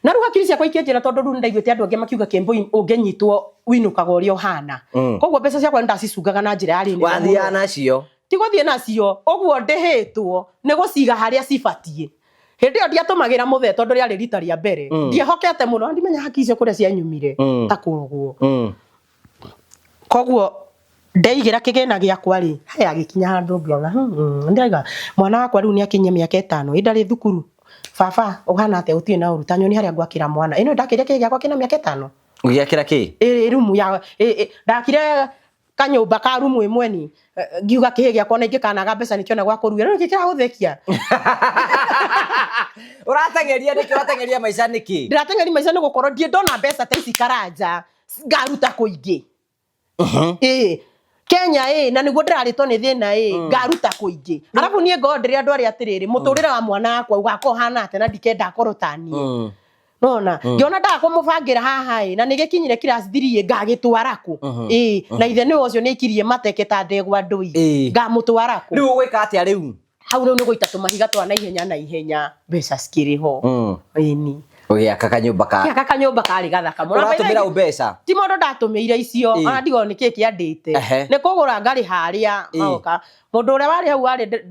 Na rĩu hakiri ciakwa ikĩnjĩra tondũ rĩu nĩndaiguĩte andũ angĩ makiuga kemboi ũngĩnyitwo ũinũkaga ũrĩa ũhana. Koguo mbeca ciakwa nĩndacicungaga na njĩra yarĩ nene mũno. Wathiaga nacio? Ti gũthiĩ nacio, ũguo ndĩhĩtwo nĩ gũciga harĩa cibatiĩ. Hĩndĩ ĩyo ndiatũmagĩra mũthee tondũ rĩarĩ rita rĩa mbere. Ndiehokete mũno, ndimenya haki icio kũrĩa cianyumire ta kũrogwo. Koguo ndeigĩra kĩgĩna gĩakwa rĩ, haya gĩkinya handũ ngĩona, ndĩraiga mwana wakwa rĩu nĩ akinyia mĩaka ĩtano, ĩ ndarĩ thukuru. Baba ũhana atĩa gũtirĩ na ũru, ta nyonie harĩa ngwakĩra mwana. Ĩ nĩũĩ ndakĩire kĩĩ gĩakwa kĩna mĩaka ĩtano? Ũgĩakĩra kĩ? Ĩ rumu ya, ndakire kanyũmba ka rumu ĩmwe ni ngiuga kĩhĩ gĩakwa na ingĩkanaga mbeca nĩkĩona gwa kũruĩra. Rĩu nĩkĩ kĩragũthekia? Ũrateng'eria nĩkĩ? Ũrateng'eria maica nĩkĩ? Ndĩrateng'eria maica nĩ gũkorwo ndirĩ ndona mbeca ta ici Karanja ngaruta kũingĩ. Ĩĩ. Kenya ĩ na nĩguo ndĩrarĩtwo nĩ thĩna ĩ ngaruta kũingĩ. Arabu niĩ ngorwo ndĩrĩ andũ arĩa atĩrĩrĩ mũtũrĩre wa mwana wakwa ũgakorwo ũhana atĩa na ndikenda akorwo ta niĩ. Nona ngĩona ndaga kũmũbangĩra haha ĩ na nĩgĩkinyire class 3 ĩ ngagĩtwara kũ? Ĩ na ithe nĩwe ũcio nĩaikirie mateke ta ndegwa ndũi ngamũtwara kũ? Rĩu ũgwĩka atĩa rĩu? Hau rĩu nĩ gũita tũmahiga twa naihenya naihenya mbeca cikĩrĩ ho. Ĩni. Ũgĩaka kanyũmba ka. Ngĩaka kanyũmba karĩ gathaka mũno. Ũratũmĩra ũ mbeca? Ti mũndũ ndatũmĩire icio ona ndigwo nĩkĩ kĩandĩte. Nĩ kũgũra ngarĩha arĩa magoka. Mũndũ ũrĩa warĩ hau warĩ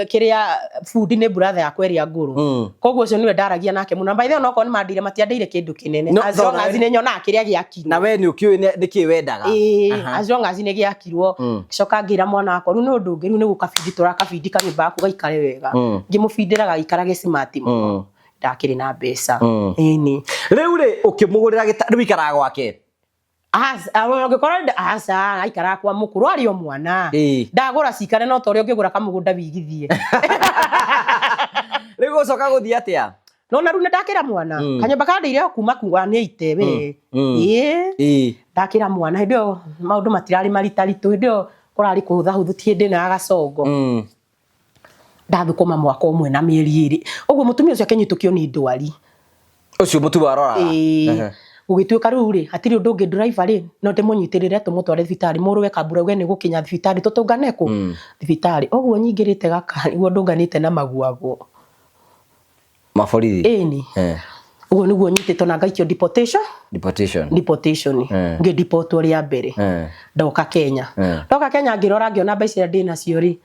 kĩrĩa bundi nĩ brother yakwa ĩrĩa ngũrũ. Koguo ũcio nĩwe ndaragia nake mũno. By the way onokorwo nĩ mandĩire matiandĩire kĩndũ kĩnene. No, As long tondũ as nĩ nyonaga kĩrĩa gĩakirwo. Na we nĩ ũkĩũĩ nĩkĩ wendaga. Ĩĩ, as long as nĩ gĩakirwo. Ngĩcoka ngĩra mwana wakwa rĩu nĩ ũndũ ũngĩ rĩu nĩ gũkabindi tũrakabindi kanyũmba gaku gaikare wega. Ngĩmũbindĩra gagĩikara gĩ smart mũno. Ndakĩrĩ na mbeca. Ĩni. Rĩu rĩ ũkĩmũgũrĩra gĩta rĩu ikaraga gwake? Angĩkorwo aca aikaraga kwa mũkũrũ arĩ o mwana. Ndagũra cikare no ta ũrĩa ũngĩgũra kamũgũnda wigithie. Rĩu gũcoka gũthiĩ atĩa? No na rĩu nĩ ndakĩra mwana. Kanyũmba kandĩire o kuma kuga nĩ ite we. Ĩĩ. Ndakĩra mwana hĩndĩ ĩyo maũndũ matirarĩ maritaritũ hĩndĩ ĩyo kũrarĩ kũhũthahũthũ ti hĩndĩ ĩno ya gacongo. Ndathũkũma mwaka ũmwe na mĩeri ĩrĩ. Ũguo mũtumia ũcio akĩnyitũkio nĩ ndwari. Ũcio mũtumia waroraga? Ĩĩ. Gũgĩtuĩka rĩu rĩ, hatirĩ ũndũ ũngĩ driver rĩ, no ndĩmũnyitĩrĩre tũmũtware thibitarĩ. Mũrũwe Kambura auge nĩ gũkinya thibitarĩ tũtũngane kũ? Thibitarĩ. Ũguo nyingĩrĩte gakari, ũguo ndũnganĩte na maguagũ. Maborithi? Ĩni. Ũguo nĩguo nyitĩtwo na ngaikio deportation. Deportation. Deportation. Ngĩdipotwo rĩa mbere. Ndoka Kenya. Ndoka Kenya ngĩrora ngĩona mbeca iria ndĩ nacio rĩ,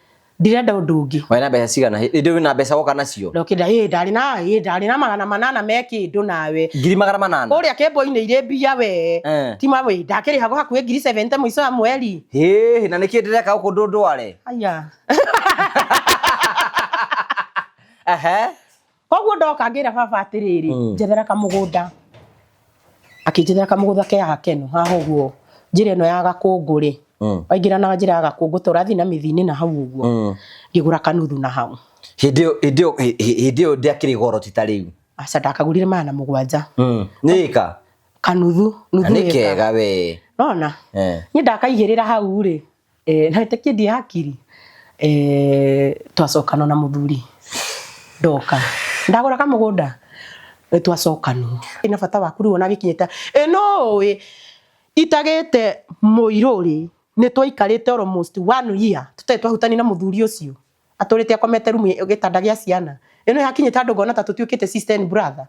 ndirenda ũndũ ũngĩ. Warĩ na mbeca cigana? Hĩndĩ ĩyo wĩna mbeca woka nacio? Ndokĩra, ĩĩ ndarĩ na, ĩĩ ndarĩ na 800 me kĩndũ nawe. 800,000? Kũrĩa kĩmbo-inĩ irĩ mbia we. Ti ma wĩ, ndakĩrĩhagwo hakuhĩ 70,000 mũico wa mweri. Hĩĩ, na nĩkĩ ndĩreka gũkũ ndũndware? Aya. Ehe. Koguo ndoka ngĩra baba atĩrĩrĩ, njethera kamũgũnda. Akĩnjethera kamũgũnda ke haha Keno, haha ũguo njĩra ĩno ya Gakũngũ rĩ, waingĩra na njĩra ya Gakũngũ ta ũrathiĩ na mĩthiinĩ na hau ũguo, ngĩgũra kanuthu na hau. Hĩndĩ ĩyo hĩndĩ ĩyo hĩndĩ ĩyo ndĩakĩrĩ goro ti ta rĩu. Aca ndakagũrire 700. Nĩ ĩka? Kanuthu, nuthu ĩka. Nĩ kega we. Nona? Niĩ ndakaigĩrĩra hau rĩ, na wĩtĩkie ndiĩ hakiri twacokanwo na mũthuri ndoka ndagũra kamũgũnda nĩ twacokanwo ina bata waku rĩu ona gĩkinyĩte ĩ no ũĩ itagĩte mũirũ rĩ. Nĩ twaikarĩte almost one year tũtarĩ twahutania na mũthuri ũcio. Atũrĩte akomete rumu gĩtanda gĩa ciana. Ĩno yakinyĩte handũ ngona ta tũtuĩkĩte sister and brother.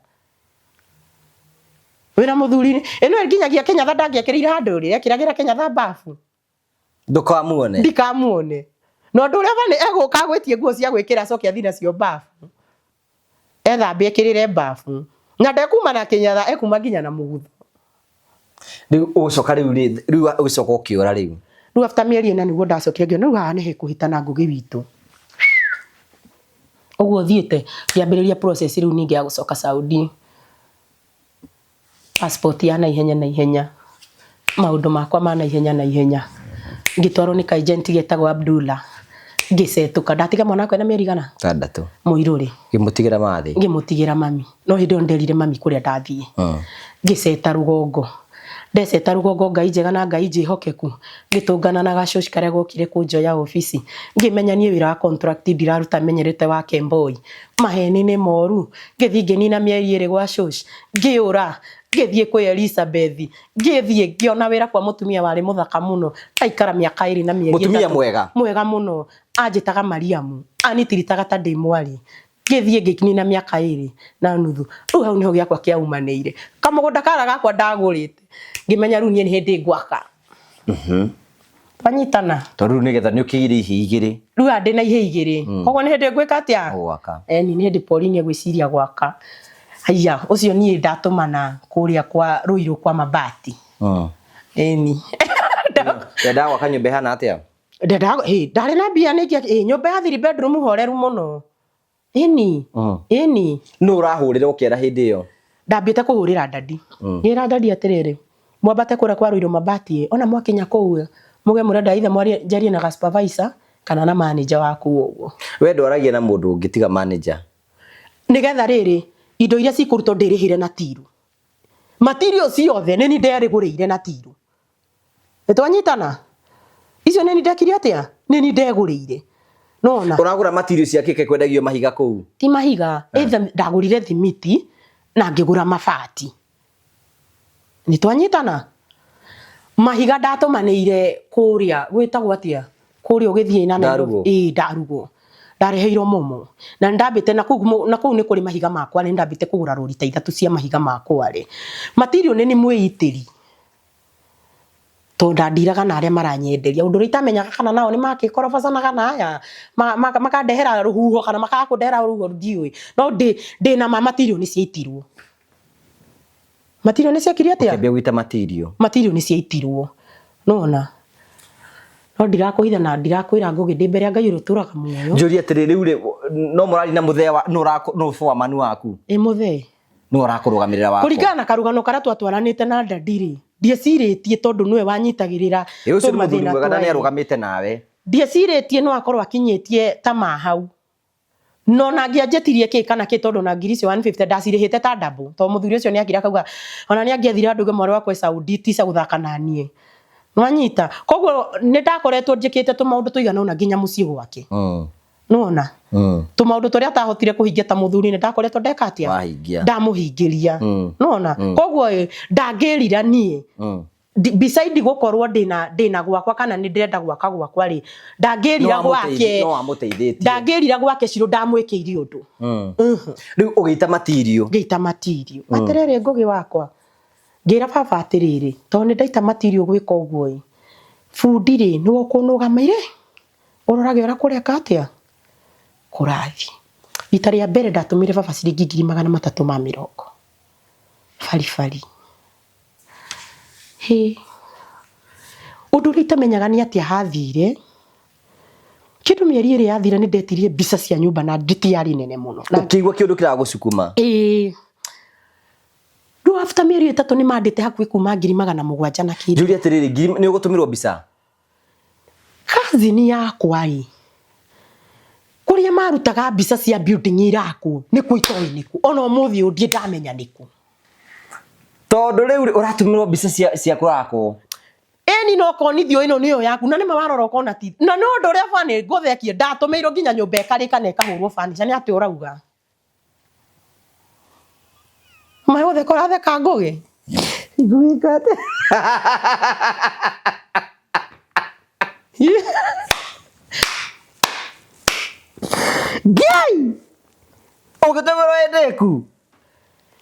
Wĩna mũthuri ĩno nginyagia kĩnyatha ndangĩekĩrĩire handũ rĩ, ekĩragĩra kĩnyatha bafu. Ndũkamuone. Ndikamuone. Na ũndũ ũrĩa bani egũka agwĩtie nguo cia gwĩkĩra acoke athiĩ nacio bafu. Ethambe ekĩrĩre bafu. Na ndekuma na kĩnyatha ekuma nginya na mũgutho. Rĩu ũgũcoka rĩu rĩ rĩu ũgĩcoka ũkĩũra rĩu. Rĩu after mĩeri ĩna nĩguo ndacokire ngĩona rĩu haha nĩ hekũhĩtana Ngũgĩ witũ. Ũguo thiĩte ngĩambĩrĩria process rĩu ningĩ ya gũcoka Saudi. Passport ya naihenya naihenya. Maũndũ makwa ma naihenya naihenya. Ngĩtwarwo nĩ ka agent getagwo Abdullah. Ngĩcetũka. Ndatiga mwana wakwa ena mĩeri igana? Ĩtandatũ. Mũirũ rĩ. Ngĩmũtigĩra mathĩ. Ngĩmũtigĩra mami. No hĩndĩ ĩyo nĩnderire mami kũrĩa ndathiĩ. Ngĩceta rũgongo. Ndeceta rũgongo Ngai njega na Ngai njĩhokeku. Ngĩtũngana na gacũci karĩa gokire kũnjoya obici. Ngĩmenya niĩ wĩra wa contract ndiraruta menyerete wa Kemboi. Maheni nĩ moru. Ngĩthiĩ ngĩnina mĩeri ĩrĩ gwa cũci. Ngĩũra. Ngĩthiĩ kwĩ Elizabeth. Ngĩthiĩ ngĩona wĩra kwa mũtumia warĩ mũthaka mũno. Ndaikara mĩaka ĩrĩ na mĩeri Mũtumia ĩtatũ. mwega? Mwega mũno. Anjĩtaga Mariamu. Anitiritaga ta ndĩ mwarĩ. Ngĩthiĩ ngĩnina mĩaka ĩrĩ na nuthu. Rĩu hau nĩho gĩakwa kĩaumanĩire. Kamũgũnda karĩa gakwa ndagũrĩte, ngĩmenya rĩu niĩ nĩ hĩndĩ ngwaka. Twanyitana? Tondũ rĩu nĩgetha nĩ ũkĩgĩire ihĩĩ igĩrĩ. Rĩu haha ndĩna ihĩĩ igĩrĩ. Koguo nĩ hĩndĩ ngwĩka atĩa? Gwaka. Ĩni, nĩ hĩndĩ Pauline egwĩciria gwaka. Haiya, ũcio niĩ ndatũmana kũrĩa kwa Ruiru kwa mabati. Ĩni. Wendaga gwaka nyũmba ĩhana atĩa? Ndendaga, ĩ, ndarĩ na mbia nĩ ĩ, nyũmba ya three bedroom horeru mũno. Ĩni, ĩni. Nũ ũrahũrĩra ũkera hĩndĩ ĩyo? Ndambĩte kũhũrĩra dadi. Ngĩra dadi atĩrĩrĩ, mwambate kũrĩa kwa Ruiru mabati ĩ, ona mwakinya kũu ĩ, muge mũrenda either mwarie njarie na ga supervisor kana na manager wa kũu ũguo. We ndwaragia na mũndũ ũngĩ tiga manager? Nĩgetha rĩrĩ, indo iria cikũrutwo ndĩrĩhĩre na tiru. Material ciothe nĩ niĩ nderĩgũrĩire na tiru. Nĩ twanyitana? Icio nĩ niĩ ndekire atĩa? Nĩ niĩ ndegũrĩire. Nona. Ũragũra material cia kĩke kwendagio mahiga kũu? Ti mahiga, either ndagũrire thimiti na ngĩgũra mabati. Nĩ twanyitana? Mahiga ndatũmanĩire kũrĩa gwĩtagwo atĩa? Kũrĩa ũgĩthiĩ na Nairobi. Ndarugwo. Ĩĩ ndarugwo. Ndareheirwo momo. Na nĩ ndambĩte na kũu na kũu nĩ kũrĩ mahiga ma kware, nĩ ndambĩte kũgũra rori ta ithatũ cia mahiga ma kware. Material nĩ niĩ mwĩitĩri. Tondũ ndandiraga na arĩa maranyenderia. Ũndũ ũrĩa itamenyaga kana nao nĩ makĩkorobacanaga na aya makandehera rũhuho kana makaga kũndehera rũhuho ndiũĩ. No ndĩ na ma material nĩ ciaitirwo. Material nĩ ciekire atĩa? Ũkĩambia gũita material. Material nĩ ciaitirwo. Nĩwona? No ndirakũhitha na ndirakwĩra Ngũgĩ ndĩ mbere ya Ngai ũrĩa ũtũraga muoyo. Njũrie atĩrĩ rĩu rĩ no mũraria na mũthee wa nũ foreman waku? Ĩ mũthee. Nĩwe ũrakũrũgamĩrĩra wako. Kũringana na karũgano karĩa twatwaranĩte na daddy rĩ, ndiecirĩtie tondũ nĩwe wanyitagĩrĩra Ĩ ũcio nĩ mũthuri tũmathĩna mwega na twarĩ. nĩarũgamĩte nawe. Ndiecirĩtie no akorwo akinyĩtie ta ma hau. No ona angĩanjĩtirie kĩ kana kĩ tondũ ona ngiri icio 150 ndacirĩhĩte ta double tondũ mũthuri ũcio nĩakire akauga ona nĩangĩathire handũ auge mwarĩ wakwa e Saudi tica gũthaka naniĩ. Nĩwanyita? Koguo nĩndakoretwo njĩkĩte tũmaũndũ tũigana ũna nginya mũciĩ gwake. Nĩwona? Tũmaũndũ tũrĩa atahotire kũhingia ta mũthuri nĩndakoretwo ndeka atĩa? Wahingia. Ndamũhingĩria. Nĩwona? Koguo ĩ, ndangĩrira niĩ. Beside gũkorwo ndĩna ndĩna gwakwa kana nĩ ndĩrenda gwaka gwakwa rĩ, ndangĩrira gwake. No wamũteithĩtie. Ndangĩrira gwake Shiro ndamwĩkĩire ũndũ. Rĩu ũgĩita matirio. Ngĩita matirio. Atĩrĩrĩ Ngũgĩ wakwa, ngĩra baba atĩrĩrĩ, tondũ nĩ ndaita matirio gwĩka ũguo ĩ, bundi rĩ, nĩwe ũkũnũgamĩire? Ũrorage ũrĩa kũreka atĩa? Kũrathiĩ. Rita rĩa mbere ndatũmĩire baba ciringi 320,000. Baribari. Hĩ! Ũndũ ũrĩa itamenyaga nĩ atĩa hathire, kĩndũ mĩeri ĩrĩ yathira nĩ ndetirie mbica cia nyũmba na nditiarĩ nene mũno. Ũkĩigua kĩũndũ kĩragũcukuma? Ĩĩ. Rĩu after mĩeri ĩtatũ nĩ mandĩte hakuhĩ kuma 700,000 na kĩndũ. Njũrie atĩrĩrĩ, ngiri nĩ ũgũtũmĩrwo mbica? Cousin yakwa ĩ, kũrĩa marutaga mbica cia building irakwo nĩkuo itoĩ nĩkũ, ona ũmũthĩ ũyũ ndirĩ ndamenya nĩkũ. Tondũ rĩu rĩ, ũratũmĩrwo mbica cia cia kũrakwo. Ĩni no ũkonithio ĩno nĩyo yaku na nĩma warora ũkona ti. Na nĩ ũndũ ũrĩa funny ngũthekie ndatũmĩirwo nginya nyũmba ĩkarĩka na ĩkahũrwo furniture nĩ atĩa ũrauga? Ma gũtheka ũratheka Ngũgĩ? Ngũgĩ atĩa? Ngai! Ũgĩtũmĩrwo ĩ ndĩku?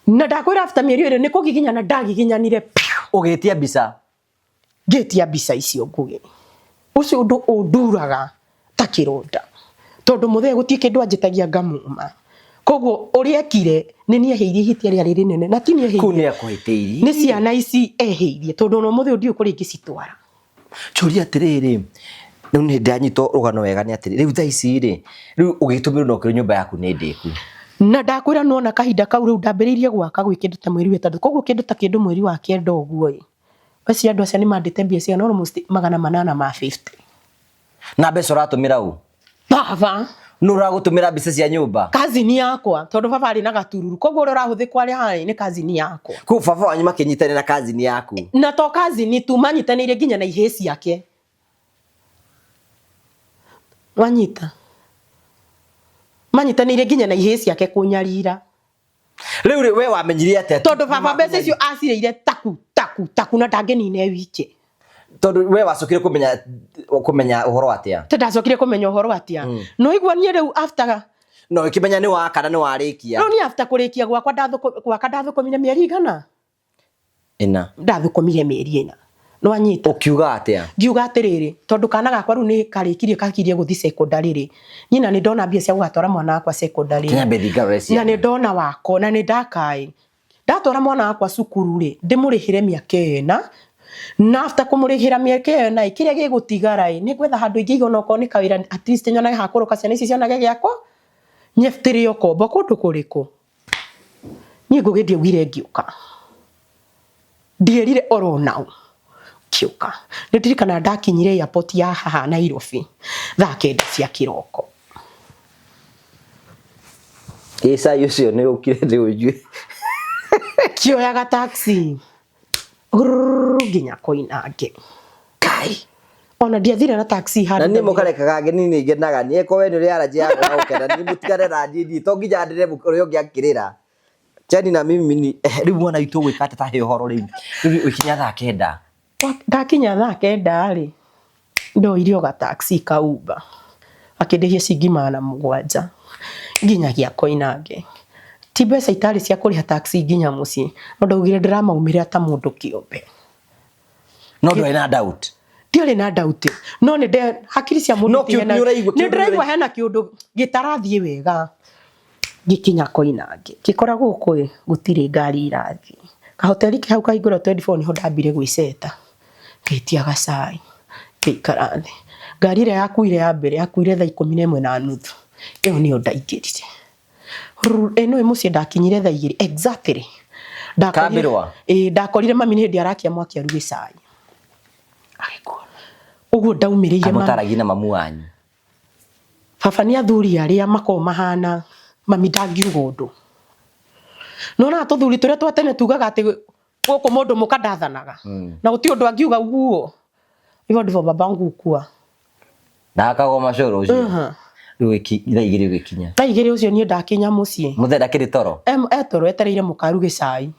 Na ndakwĩra after mĩeri ĩrĩ nĩ kũgiginyana ndagiginyanire piũ. Ũgĩtia mbica. Ngĩtia mbica icio Ngũgĩ. Ũcio ũndũ ũnduraga ta kĩronda. Tondũ mũthee gũtirĩ kĩndũ anjĩtagia ngamuma. Koguo ũrĩa ekire nĩ niĩ ehĩirie ihĩtia rĩarĩ rĩnene na ti niĩ Kũu ehĩirie. nĩ akũhĩtĩirie. Nĩ ciana ici ehĩirie tondũ ona ũmũthĩ ũyũ ndiũĩ kũrĩa ingĩcitwara. Njũria atĩrĩrĩ, rĩu nĩ ndanyita rũgano wega nĩ atĩrĩ, rĩu thaa ici rĩ, rĩu ũgĩtũmĩrwo na ũkĩrwo nyũmba yaku nĩ ndĩku. Na ndakwĩra nĩwona kahinda kau rĩu ndambĩrĩirie gwaka gwĩ kĩndũ ta mweri wa ĩtandatũ koguo kĩndũ ta kĩndũ mweri wa kenda ũguo ĩ, acio andũ acio nĩ mandĩte mbia cigana almost 850. Na mbeca ũratũmĩra ũ? Baba. Nũ ũragũtũmĩra mbica cia nyũmba? Cousin yakwa, tondũ baba arĩ na gatururu. Koguo ũrĩa ũrahũthĩkwo arĩ haha nĩ cousin yakwa. Koguo baba wanyu makĩnyitanĩra na cousin yaku? Na to cousin tu, manyitanĩire nginya na ihĩĩ ciake. Wanyita? Manyitanĩire nginya na ihĩĩ ciake kũnyarira. Rĩu rĩ, we wamenyire atĩa? Tondũ baba mbeca icio acirĩire taku taku taku na ndangĩnina e wike. Tondũ we wacokire kũmenya kũmenya ũhoro atĩa? Te ndacokire kũmenya ũhoro atĩa. No igua niĩ rĩu after No ũkĩmenya nĩ waka na nĩ warĩkia. Rĩu niĩ after kũrĩkia gwakwa gwaka ndathũkũmire mĩeri igana? Ĩna. Ndathũkũmire mĩeri ĩna. Nĩwanyita? Ũkiuga atĩa? Ngiuga atĩrĩrĩ, tondũ kana gakwa rĩu nĩ karĩkirie kakirie gũthiĩ secondary rĩ, niĩ na nĩ ndona mbia cia gũgatwara mwana wakwa secondary. Kĩnyambe thiĩ ngarore ciana. Na nĩ ndona wako, na nĩ ndakaĩ. Ndatwara mwana wakwa cukuru rĩ, ndĩmũrĩhĩre mĩaka ĩyo ĩna, na after kũmũrĩhĩra mĩaka ĩyo ĩna ĩ, kĩrĩa gĩgũtigara ĩ, nĩ ngwetha handũ ingĩiga onokorwo nĩ kawĩra at least nyonage ha kũroka ciana ici cionage gĩakwa, nyebutĩre ũkombo kũndũ kũrĩkũ? Niĩ Ngũgĩ ndiaugire ngĩũka. Ndierire oro nau ngĩũka. Nĩ ndirikanaga ndakinyire airport ya haha Nairobi thaa 9 cia kĩroko. Ĩ cai ũcio nĩ ũkire ndĩũnyue. Ngĩoyaga taxi rrrr nginya Koinange. Kai. Ona ndiathire na taxi handũ. Na niĩ mũkarekaga ngeni nĩ ngenaga niĩ ko we nĩ ũrĩ allergy ya kwaga gũkena niĩ mũtigane na niĩ niĩ to nginya ndĩre ũrĩa ũngĩ akĩrĩra. Jeni na mimi ni rĩu mwana witũ ũgwĩka atĩa ta he ũhoro rĩu. Rĩu ũkinya thaa 9. Ndakinya thaa 9 rĩ, ndoire o ga taxi ka Uber akĩndĩhia ciringi 700 nginyagia Koinange. Ti mbeca itarĩ cia kũrĩha taxi nginya mũciĩ, no ndaugire ndĩramaumĩrĩra ta mũndũ kĩũmbe. No ndwarĩ na doubt? Ndiarĩ na doubt, no nĩ nde hakiri cia mũndũ No kĩu nĩ ũraigua nĩ ndĩraigua hena kĩũndũ gĩtarathiĩ wega. Ngĩkinya Koinange, ngĩkora gũkũ ĩ, gũtirĩ ngari irathiĩ. Kahoteri ke hau kahingũragwo 24 nĩho ndambire gwĩceta, ngĩtia gacai, ngĩikara thĩ. Ngari ĩrĩa yakuire ya mbere yakuire thaa 11:30, ĩyo nĩyo ndaingĩrire. Ĩ nĩũĩ mũciĩ ndakinyire thaa 2 exactly. Kambĩrwa? Ĩĩ ndakorire mami nĩ hĩndĩ arakia mwaki aruge cai. Ũguo ndaumĩrĩire mami. Mũtaragia na mamu wanyu? Baba nĩ athuri arĩa makoragwo mahana mami ndangiuga ũndũ. Nĩwonaga tũthuri tũrĩa twa tene tugaga atĩ gũkũ mũndũ mũka ndathanaga na gũtirĩ ũndũ angiuga uguo. Hivyo ndivyo babangu hukua. Na akagoma cũrũ ũcio. Rĩu thaa 2 ũgĩkinya. Thaa 2 ũcio niĩ ndakinya mũciĩ. Mũthee ndakĩrĩ toro? E toro etereire mũka aruge cai.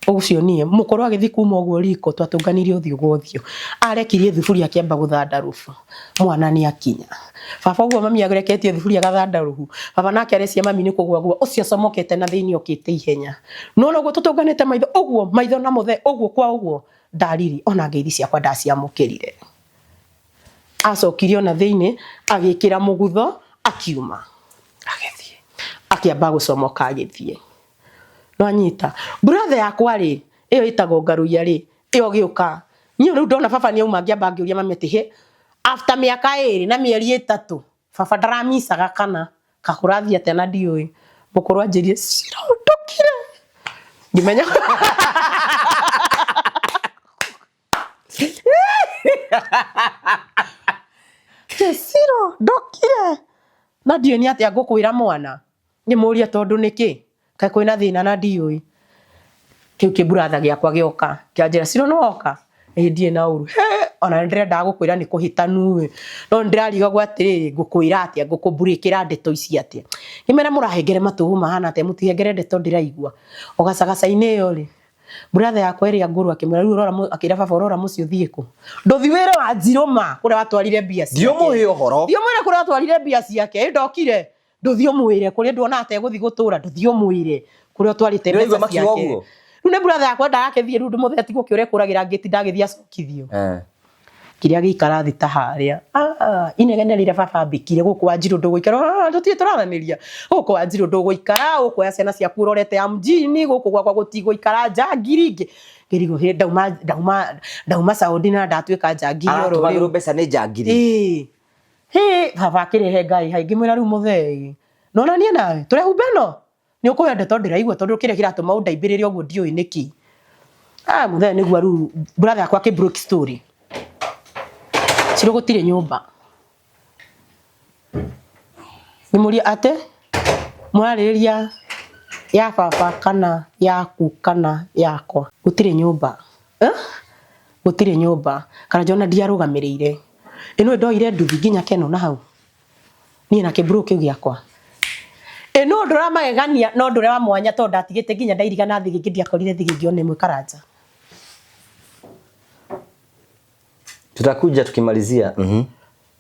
Ũcio niĩ mũkũrũ agĩthiĩ kuma ũguo riko twatũnganirie ũthiũ gwa ũthiũ arekirie thuburia akĩamba gũthanda rũbu mwana nĩ akinya baba ũguo mami areketie thuburia agathanda rũbu baba nake arecia mami nĩ kũgwa gwa ũcio acomokete na thĩinĩ okĩte ihenya nona ũguo tũtũnganĩte maitho ũguo maitho na mũthee ũguo kwa ũguo ndariri ona ngeithi ciakwa ndaciamũkĩrire acokire ona thĩinĩ agĩkĩra mũgutho akiuma agĩthiĩ akĩamba gũcomoka agĩthiĩ Nwanyita. Brother yakwa rĩ, ĩyo ĩtagwo Ngaruiya rĩ, ĩyo gĩũka. Niĩ rĩu ndona baba nĩ auma ngĩamba ngĩũria mami atĩ he, after mĩaka 2 na mĩeri 3, baba ndaramicaga kana kakũrathiĩ atĩa na ndiũĩ. Mũkũrũ anjĩrire cirondokire. Ngĩmenya Cirondokire. Na ndiũĩ nĩ atĩa ngũkwĩra mwana. Ngĩmũria tondũ nĩkĩ? Kaĩ kwĩna thĩna na ndiũĩ? Kĩu kĩmburatha gĩakwa gĩoka kĩanjĩra Ciro nĩwoka? Ĩĩ ndirĩ na ũru. Hĩ ona nĩndĩrendaga gũkwĩra nĩ kũhĩtanu ĩ, no nĩndĩrarigagwo atĩrĩrĩ ngũkwĩra atĩa, ngũkũmburĩkĩra ndeto ici atĩa? Ngĩmera mũrahengere matũ mahana atĩa mũtihengere ndeto ndĩraigua. O gacagaca-inĩ ĩyo rĩ, Brother yakwa ĩrĩa ngũrũ akĩmwĩra rĩu ũrora akĩra baba ũrora mũciĩ ũthiĩ kũ? Ndũthi wĩre wa Njirũma kũrĩa watwarire mbia ciake. Thiĩ ũmũhe ũhoro. Thiĩ ũmwĩre kũrĩa watwarire mbia ciake. Ĩ ndokire. Ndũthiĩ ũmwĩre kũrĩa nduona ategũthiĩ gũtũra ndũthiĩ ũmwĩre kũrĩa ũtwarĩte Nĩũraigua mbeca makiuga ciake. ũguo? Rĩu nĩ brother yakwa ndagakĩthiĩ rĩu ndũmũthee tigwo kĩũrĩa kũragĩra ngĩti ndagĩthiĩ acokithio. Eh. Kĩrĩa gĩikara thĩ ta harĩa ah, inegene rĩrĩa baba ambĩkire gũkũ Wanjirũ ndũgũikara ah, tũtirĩ tũraranĩria gũkũ Wanjirũ ndũgũikara ũkuoya ciana ciaku ũrorete ya mjini gũkũ gwakwa gũtigũikara njangiri ingĩ ngĩrigwo hĩ ndauma ndauma ndauma Saudi na ndatuĩka njangiri oro Aratũmagĩrwo rĩu mbeca nĩ njangiri. Ĩĩ. Hĩ baba akĩrehe ngai hai ngĩmwĩra rĩu mũthei nona niĩ nawe tũrehumba ĩno nĩ ũkũhe ndeto ndĩraigua tondũ kĩrĩa kĩratũma ũndaimbĩrĩre ũguo ndiũĩ nĩkĩ ah mũthenya nĩguo rĩu brother yakwa akĩ broke story Ciro gũtirĩ nyũmba ngĩmũria atĩ mũrarĩrĩria ya baba kana yaku kana yakwa gũtirĩ nyũmba eh? Gũtirĩ nyũmba kana njona ndiarũgamĩrĩire ĩno ndoire nduthi nginya keno na hau niĩ na kĩbro kĩu gĩakwa ĩ no ũndũ ũrĩa wa magegania no ũndũ ũrĩa wa mwanya tondũ ndatigĩte nginya ndairigana thigĩngĩ ndiakorire thigĩngĩ ona ĩmwe Karanja. Tutakuja tukimalizia.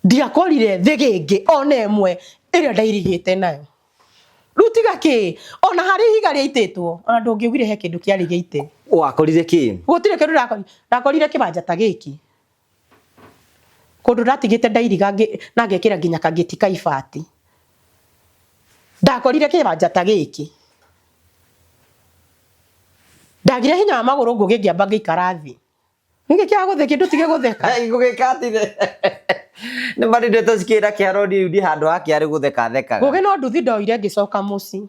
Ndiakorire thigĩngĩ ona ĩmwe ĩrĩa ndairigĩte nayo. Rĩu tiga kĩ ona harĩ ihiga rĩaitĩtwo ona ndũngĩugire he kĩndũ kĩarĩ gĩite. Wakorire kĩ? Gũtirĩ kĩndũ ndakorire. Ndakorire kĩbanja ta gĩkĩ. Kũndũ ndatigĩte ndairiga na ngekĩra nginya kagĩti ka ibati. Ndakorire kĩwanja ta gĩkĩ. Ndagire hinya wa magũrũ ngũgĩ ngĩamba ngĩikara thĩ. Nĩkĩ kĩa gũtheka ndũtige gũtheka. Ngũgĩka atĩ nĩ marĩ ndeto cikĩra kĩharo niĩ ndi handũ ha kĩarĩ gũtheka thekaga. Ngũgĩ no nduthi ndoire ngĩcoka mũciĩ.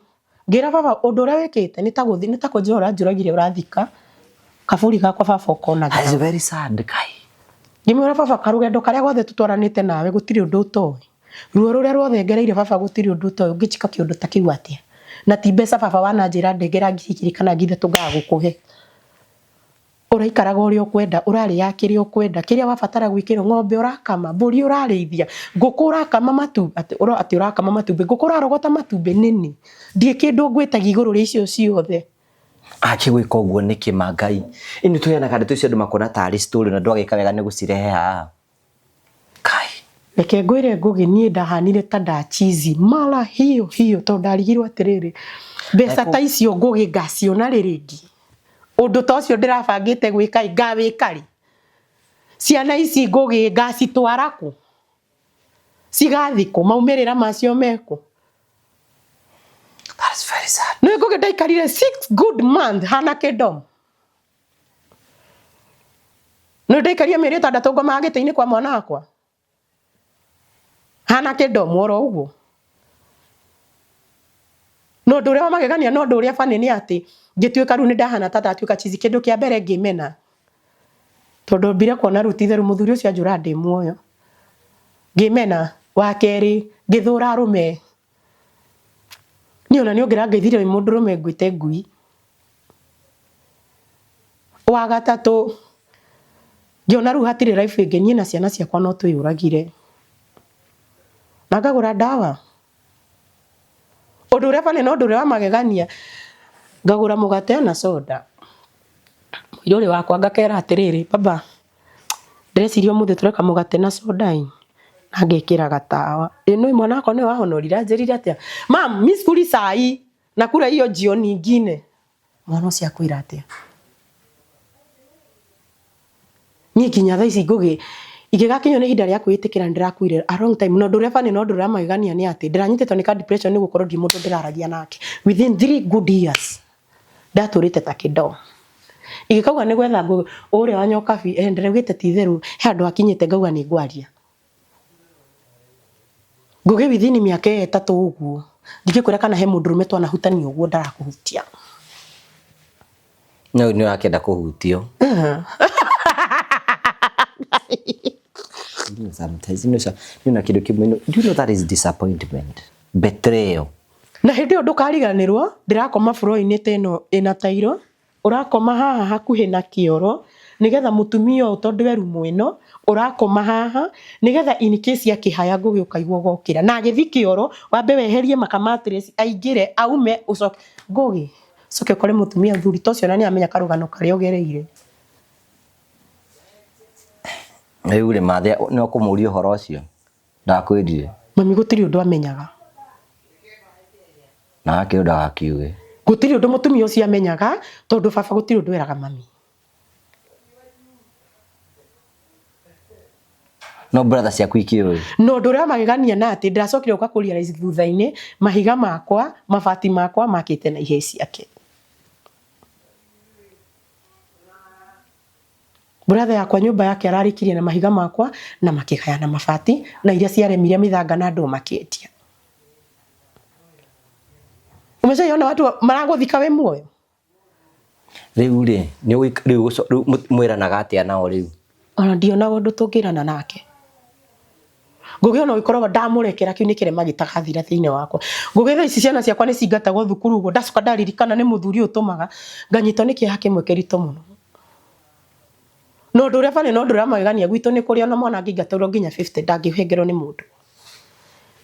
Ngĩra baba ũndũ ũrĩa wĩkĩte nĩ ta gũthi nĩ ta kũnjũra ũranjũragire ũrathika kaburi gakwa baba ũkonaga. That's very sad Kai. Ngĩmwĩra baba karũgendo karĩa gothe tũtwaranĩte nawe gũtirĩ ũndũ ũtoĩ. Ruo rũrĩa ruothe ngereire baba gũtirĩ ũndũ ũtoĩ ũngĩnjĩka kĩũndũ ta kĩu atĩa. Na ti mbeca baba wananjĩra ndengera 2,000 kana 3,000 ngaga gũkũhe. Ũraikaraga ũrĩa ũkwenda, ũrarĩaga kĩrĩa ũkwenda, kĩrĩa wabatara gwĩkĩrwo, ng'ombe ũrakama, mbũri ũrarĩithia, ngũkũ ũrakama matumbĩ, atĩ atĩ ũrakama matumbĩ, ngũkũ ũrarogota matumbĩ nini. Ndirĩ kĩndũ ngwĩtagia igũrũ rĩa icio ciothe. Akĩgwĩka ũguo nĩkĩ ma Ngai? Ĩni tũheanaga ndeto icio andũ makona tarĩ story na ndwagĩka wega nĩ gũcirehe haha. Kai. Reke ngwĩre Ngũgĩ niĩ ndahanire ta ndachizi mara hiyo hiyo tondũ ndarigirwo atĩrĩrĩ mbeca ta icio Ngũgĩ ngaciona rĩ rĩngĩ ũndũ ta ũcio ndĩrabangĩte gwĩka ĩ ngawĩka rĩ ciana ici Ngũgĩ ngacitwara kũ cigathiĩ kũ maumĩrĩra macio mekũ That is very sad. Nĩ Ngũgĩ ndaikarire 6 good month hana kĩndomo nĩ ndaikaria mĩeri ĩtandatũ ngomaga gĩtĩ-inĩ kwa mwana wakwa hana kĩndomo oro ũguo no ũndũ ũrĩa wa magegania no ũndũ ũrĩa funny nĩ atĩ ngĩtuĩka rĩu nĩ ndahana ta ndatuĩka chizi kĩndũ kĩa mbere ngĩmena tondũ mbire kuona rĩu ti itherũ mũthuri ũcio anjũraga ndĩ muoyo ngĩmena wa kerĩ ngĩthũra arũme niĩ ona nĩ ũngĩrangeithirie wĩ mũndũrũme ngwĩte ngui wa gatatũ ngĩona rĩu hatirĩ life ĩngĩ niĩ na ciana ciakwa no twĩyũragire na ngagũra ndawa ũndũ ũrĩa funny na ũndũ ũrĩa wa magegania ngagũra mũgate na soda mũirũrĩ wakwa ngakera atĩrĩrĩ baba ndĩreciria ũmũthĩ tũreka mũgate na soda ĩ na ngekĩra gatawa ĩ nĩ mwana wakwa nĩwe wahonorire anjĩrire atĩa mam mi sikuli sai nakula hiyo jioni ingine mwana ũcio akwĩra atĩa niĩ nginya thaa ici Ngũgĩ ingĩgakinywo nĩ ihinda rĩa kwĩĩtĩkĩra nĩ ndĩrakuire a long time na ũndũ ũrĩa funny na ũndũ ũrĩa wa magegania nĩ atĩ ndĩranyitĩtwo nĩ ka depression nĩ gũkorwo ndirĩ mũndũ ndĩraragia nake within 3 good years ndatũrĩte ta kĩndoo ingĩkauga nĩ gwetha ngũ ũrĩa wa nyokabi eh, ndĩraugĩte ti itherũ he handũ hakinyĩte ngauga nĩ ngwaria Ngũgĩ within mĩaka ĩyo ĩtatũ ũguo ndingĩkwĩra kana he mũndũrũme twanahutania ũguo ndarakũhutia No nĩ ũrakĩenda kũhutio. Sometimes you know, you know kĩndũ kĩmwe, do you know that is disappointment? Betrayal. Na hĩndĩ ĩyo ndũkariganĩrwo ndĩrakoma floor-inĩ ta ĩno ĩna tairo ũrakoma haha hakuhĩ na kĩoro nĩgetha mũtumia ũyũ tondũ e rumu ĩno ũrakoma haha nĩgetha in case akĩhaya Ngũgĩ ũkaigua ũgokĩra na agĩthi kĩoro wambe weherie makamattress aingĩre aume ũcoke Ngũgĩ. Coke ũkore mũtumia thuri ta ũcio na nĩ amenya karũgano karĩa ũgereire. Rĩu rĩ mathe nĩ ũkũmũria ũhoro ũcio? Ndakwĩrire. Mami gũtirĩ ũndũ amenyaga. Na akĩũndũ ndagakiuge. Gũtirĩ ũndũ mũtumia ũcio amenyaga tondũ baba gũtirĩ ũndũ eraga mami. No brother ciaku ikĩũĩ? Na ũndũ ũrĩa wa magegania na atĩ ndĩracokire gũka kũ realize thutha-inĩ mahiga makwa, mabati makwa makĩte na ihĩĩ ciake. Brother yakwa nyũmba yake ararĩkirie na mahiga makwa na makĩgayana mabati na iria ciaremire mĩthanga na ndoo makĩendia. Umeshaiona watu maragũthika wĩ muoyo? Rĩu rĩ, rĩu rĩu mwĩranaga atĩa nao rĩu? Ona ndionaga ũndũ tũngĩrana nake. Ngũgĩ ona ũgĩkoragwo ndamũrekera kĩu nĩ kĩrema gĩtagathira thĩinĩ wakwa. Ngũgĩ thaa ici ciana ciakwa nĩ cingatagwo thukuru ũguo ndacoka ndaririkana nĩ mũthuri ũyũ ũtũmaga nganyitwo nĩ kĩeha kĩmwe kĩritũ mũno. Na ũndũ ũrĩa funny na ũndũ ũrĩa wa magegania gwitũ nĩ kũrĩ ona mwana angĩingatĩrwo nginya 50 ndangĩhengerwo nĩ mũndũ.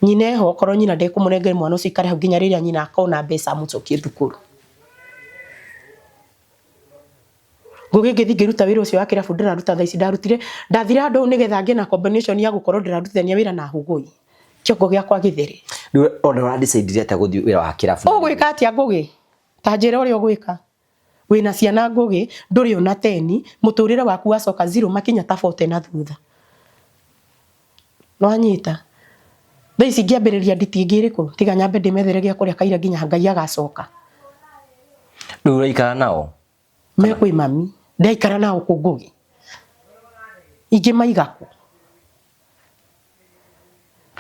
Nyina eho okorwo nyina ndekũmũnengera mwana ũcio aikare hau nginya rĩrĩa nyina akona mbeca amũcokie thukuru. Ngũgĩ ngĩthiĩ ngĩruta wĩra ũcio wa kĩrabu ndĩraruta thaa ici ndarutire ndathire handũ hau nĩgetha ngĩe na combination ya gũkorwo ndĩrarutithania wĩra na Hũgũi kĩongo gĩakwa gĩthere. Rĩu ona ũra decide atĩa gũthiĩ wĩra wa kĩrabu? Ũgwĩka atĩa Ngũgĩ? Ta njĩra ũrĩa ũgwĩka. Wĩna ciana Ngũgĩ, ndũrĩ ona teni, mũtũrĩre waku wacoka zero makinya ta 40 na thutha. Nĩwanyita? Thaa ici ingĩambĩrĩria nditi ĩngĩ ĩrĩkũ tiga nyambe ndĩmethere gĩa kũrĩa kaira nginya Ngai agacoka. Rĩu ũraikara nao? Me kwĩ mami. Ndaikara nao kũ Ngũgĩ? Ingĩmaiga kũ?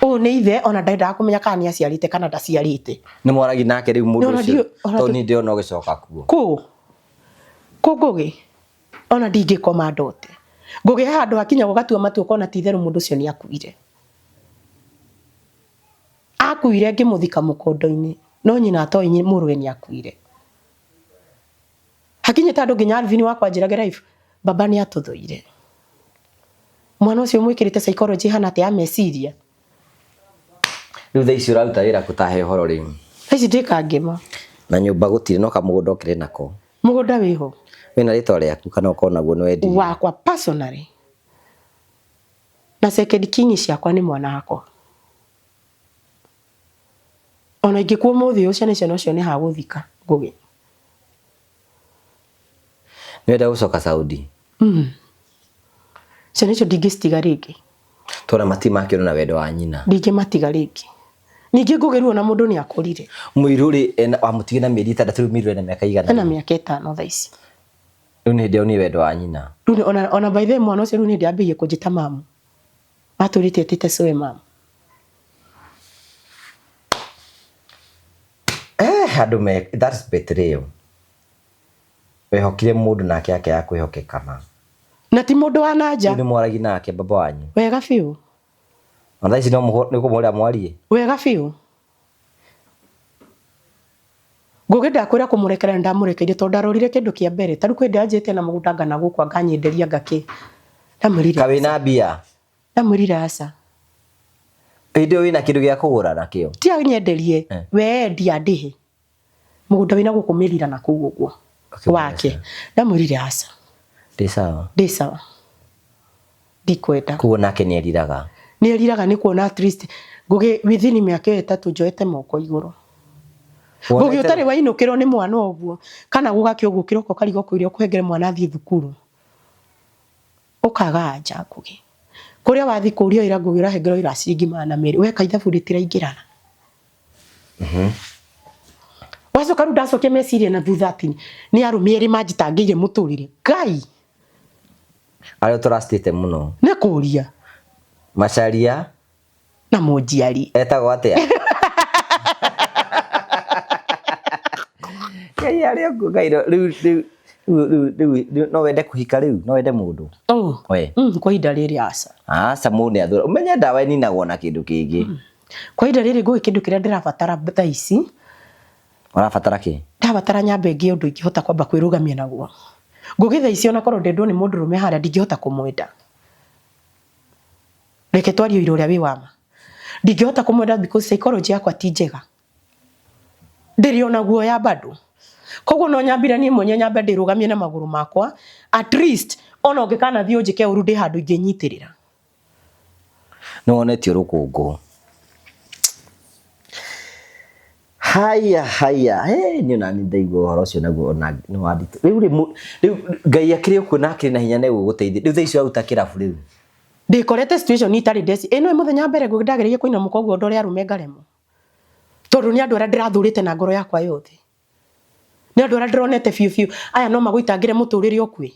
Ũyũ nĩ ithe ona ndendaga kũmenya kana nĩ aciarĩte kana ndaciarĩte. Nĩ mwaragia nake rĩu mũndũ ũcio? Tondũ niĩ ndĩrona ũgĩcoka kuo. Kũ? Kũ Ngũgĩ? Ona ndingĩkoma ndote. Ngũgĩ he handũ hakinya ũgatua matua ũkona ti itherũ mũndũ ũcio nĩ akuire. Akuire ngĩmũthika mũkondo-inĩ no nyina atoĩ mũrũwe nĩ akuire. Hakinyĩte handũ nginya Alvin wakwa anjĩrage life baba nĩ atũthũire. Mwana ũcio ũmwĩkĩrĩte psychology ĩhana atĩa ya meciria? Rĩu thaa ici ũraruta wĩra kũ tahe ũhoro rĩu? Thaa ici ndĩ Kangema. Na nyũmba gũtirĩ no kamũgũnda ũkĩrĩ nako? Mũgũnda wĩho. Wĩna rĩtwa rĩaku kana ũkorwo naguo nĩ wendirie? Wakwa personally. Na second king ciakwa nĩ mwana wakwa. Ona ingĩkua ũmũthĩ ũyũ ciana icio no cione ha gũthika Ngũgĩ. Nĩwenda gũcoka Saudi? Mm. Ciana icio ndingĩcitiga rĩngĩ. Tondũ matimakĩona na wendo wa nyina. Ndingĩmatiga rĩngĩ. Ningĩ Ngũgĩ ruo na mũndũ nĩ akũrire. Mũirũ rĩ wamũtigire na mĩeri 6 rĩu mũirũ ena mĩaka igana? Ena mĩaka 5 thaa ici. Rĩu nĩ hĩndĩ onire wendo wa nyina. Rĩu ona by the way mwana ũcio rĩu nĩ hĩndĩ ambĩrĩirie kũnjĩta mamu. Atũrĩte etĩte cũwe mamu. Eh, andũ me that's betrayal. Wehokire mũndũ nake akĩaga kwĩhokeka ma. Na ti mũndũ wa na nja. Rĩu nĩ mwaragia nake baba wanyu? Wega biũ. Na thaa ici no nĩ kũmũhũrĩra mwarie? Wega biũ. Ngũgĩ ndakwĩra kũmũrekera nĩ ndamũrekeire tondũ ndarorire kĩndũ kĩa mbere. Ta rĩu kwĩ hĩndĩ anjĩte na mũgũnda anga na gũkũ anga anyenderia anga kĩ. Ndamwĩrire Ka wĩna mbia? Ndamwĩrire aca. Hĩndĩ ĩyo wĩna kĩndũ gĩa kũgũra nakĩo? Ti anyenderie, we endia andĩhe. Mũgũnda wĩna gũkũ mĩrira na kũu ũguo wake. Ndamwĩrire aca. Ndĩ sawa. Ndĩ sawa. Ndikwenda. Koguo nake nĩ eriraga? Nĩ eriraga nĩ kuona at least Ngũgĩ within mĩaka ĩyo 3 njoete moko igũrũ. Ngũgĩ ũtarĩ wainũkĩrwo nĩ mwana ũguo kana gũgakĩa ũguo kĩroko ũkarigwo kũiria ũkũhengere mwana athiĩ thukuru. Ũkaga anja Ngũgĩ. Kũrĩa wathiĩ kũria wĩra Ngũgĩ ũrahengerwo wĩra wa ciringi 200 weka ithabu rĩtiraingĩrana. Wacoka rĩu ndacokia meciria na thutha atĩ nĩ arũme erĩ manjitangĩire mũtũrĩre. Ngai! Arĩa ũtũracitĩte mũno. Nĩ kũria. Macharia. Na mũnjiari. Etagwo atĩa? Ngai arĩa ũguo Ngai rĩu rĩu rĩu rĩu no wende kũhika rĩu no wende mũndũ. Oh. We. Kwa ihinda rĩrĩ aca. Aca mũndũ nĩ athura. Ũmenye ndawa ĩninagwo na kĩndũ kĩngĩ. Kwa ihinda rĩrĩ ngũgĩ kĩndũ kĩrĩa ndĩrabatara thaa ici. Ũrabatara kĩ? Ndabatara nyambe ngĩe ũndũ ingĩhota kwamba kwĩrũgamia naguo. Ngũgĩ thaa ici onakorwo ndendwo nĩ mũndũrũme harĩa ndingĩhota kũmwenda. Reke twarie ũira ũrĩa wĩ wa ma. Ndingĩhota kũmwenda because psychology yakwa ti njega. Ndĩrĩ ona guoya bado. Koguo no nyambire niĩ mwenye nyambe ndĩrũgamie na magũrũ makwa, at least ona ũngĩkanathiĩ ũnjĩke ũru ndĩ handũ ingĩnyitĩrĩra. Nĩ wonetio rũkũngũ. Haya haya, hey, niĩ ona niĩ ndaigua ũhoro ũcio naguo ona nĩ wanditũ. Rĩu rĩ rĩu Ngai akĩrĩ o kuo na akĩrĩ na hinya na egũgũteithia. Rĩu thaa ici ũraruta kĩrabu rĩu. Ndĩkorete situation itarĩ ndeci. Ĩ nĩũĩ mũthenya wa mbere ndageragia kũinamũka ũguo ndore arũme ngaremwo. Tondũ nĩ andũ arĩa ndĩrathũrĩte na ngoro yakwa yothe. Nĩ andũ arĩa ndĩronete biũ biũ aya no magũitangĩre mũtũrĩre ũkue.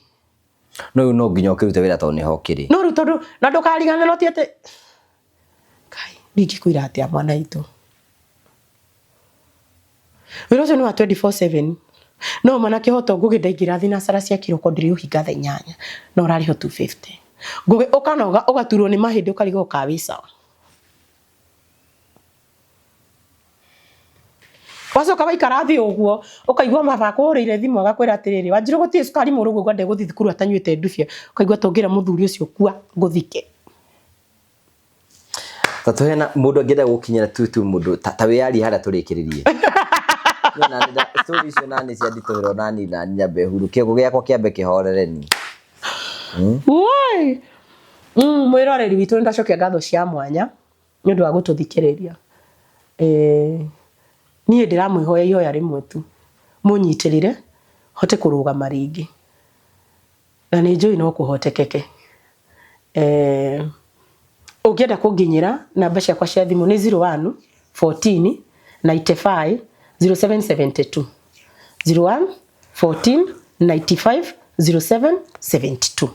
No rĩu no nginya ũkĩrute wĩra tondũ nĩho ũkĩrĩ. No rĩu tondũ na ndũkariganĩrwo ti atĩ Ngai ndingĩkwĩra atĩa mwana witũ. Wĩra ũcio nĩ wa 24/7 no ma na kĩhoto Ngũgĩ ndaingĩra thinacara cia kĩroko ndĩrĩũhinga thaa inyanya na ũrarĩhwo 250. Ngũgĩ ũkanoga ũgaturwo nĩ mahĩndĩ ũkarigwo ka wĩ sawa. Wacoka waikara thĩ ũguo ũkaigua baba akũhũrĩire thimũ agakwĩra atĩrĩrĩ, Wanjirũ gũtirĩ cukari mũrũ ũguo ndegũthiĩ thukuru atanyuĩte ndubia. Ũkaigua ta ũngĩra mũthuri ũcio kua ngũthike. Ta tũhe na mũndũ angĩenda gũkinyĩra tu tu mũndũ ta wĩyarie harĩa tũrĩkĩrĩrie. Niĩ nani story icio nani cianditũhĩra nani nani nyambe hurũke kĩongo gĩakwa kĩambe kĩhorere ni. Woi! Mwĩroreri witũ nĩndacokia ngatho cia mwanya nĩ ũndũ wa gũtũthikĩrĩria. Niĩ ndĩramwĩhoya ihoya rĩmwe tu, mũnyitĩrĩre hote kũrũgama rĩngĩ. Na nĩ njũĩ no kũhotekeke. Ũngĩenda kũnginyĩra, namba ciakwa cia thimũ nĩ 01 14 95 0772. 01 14 95 0772.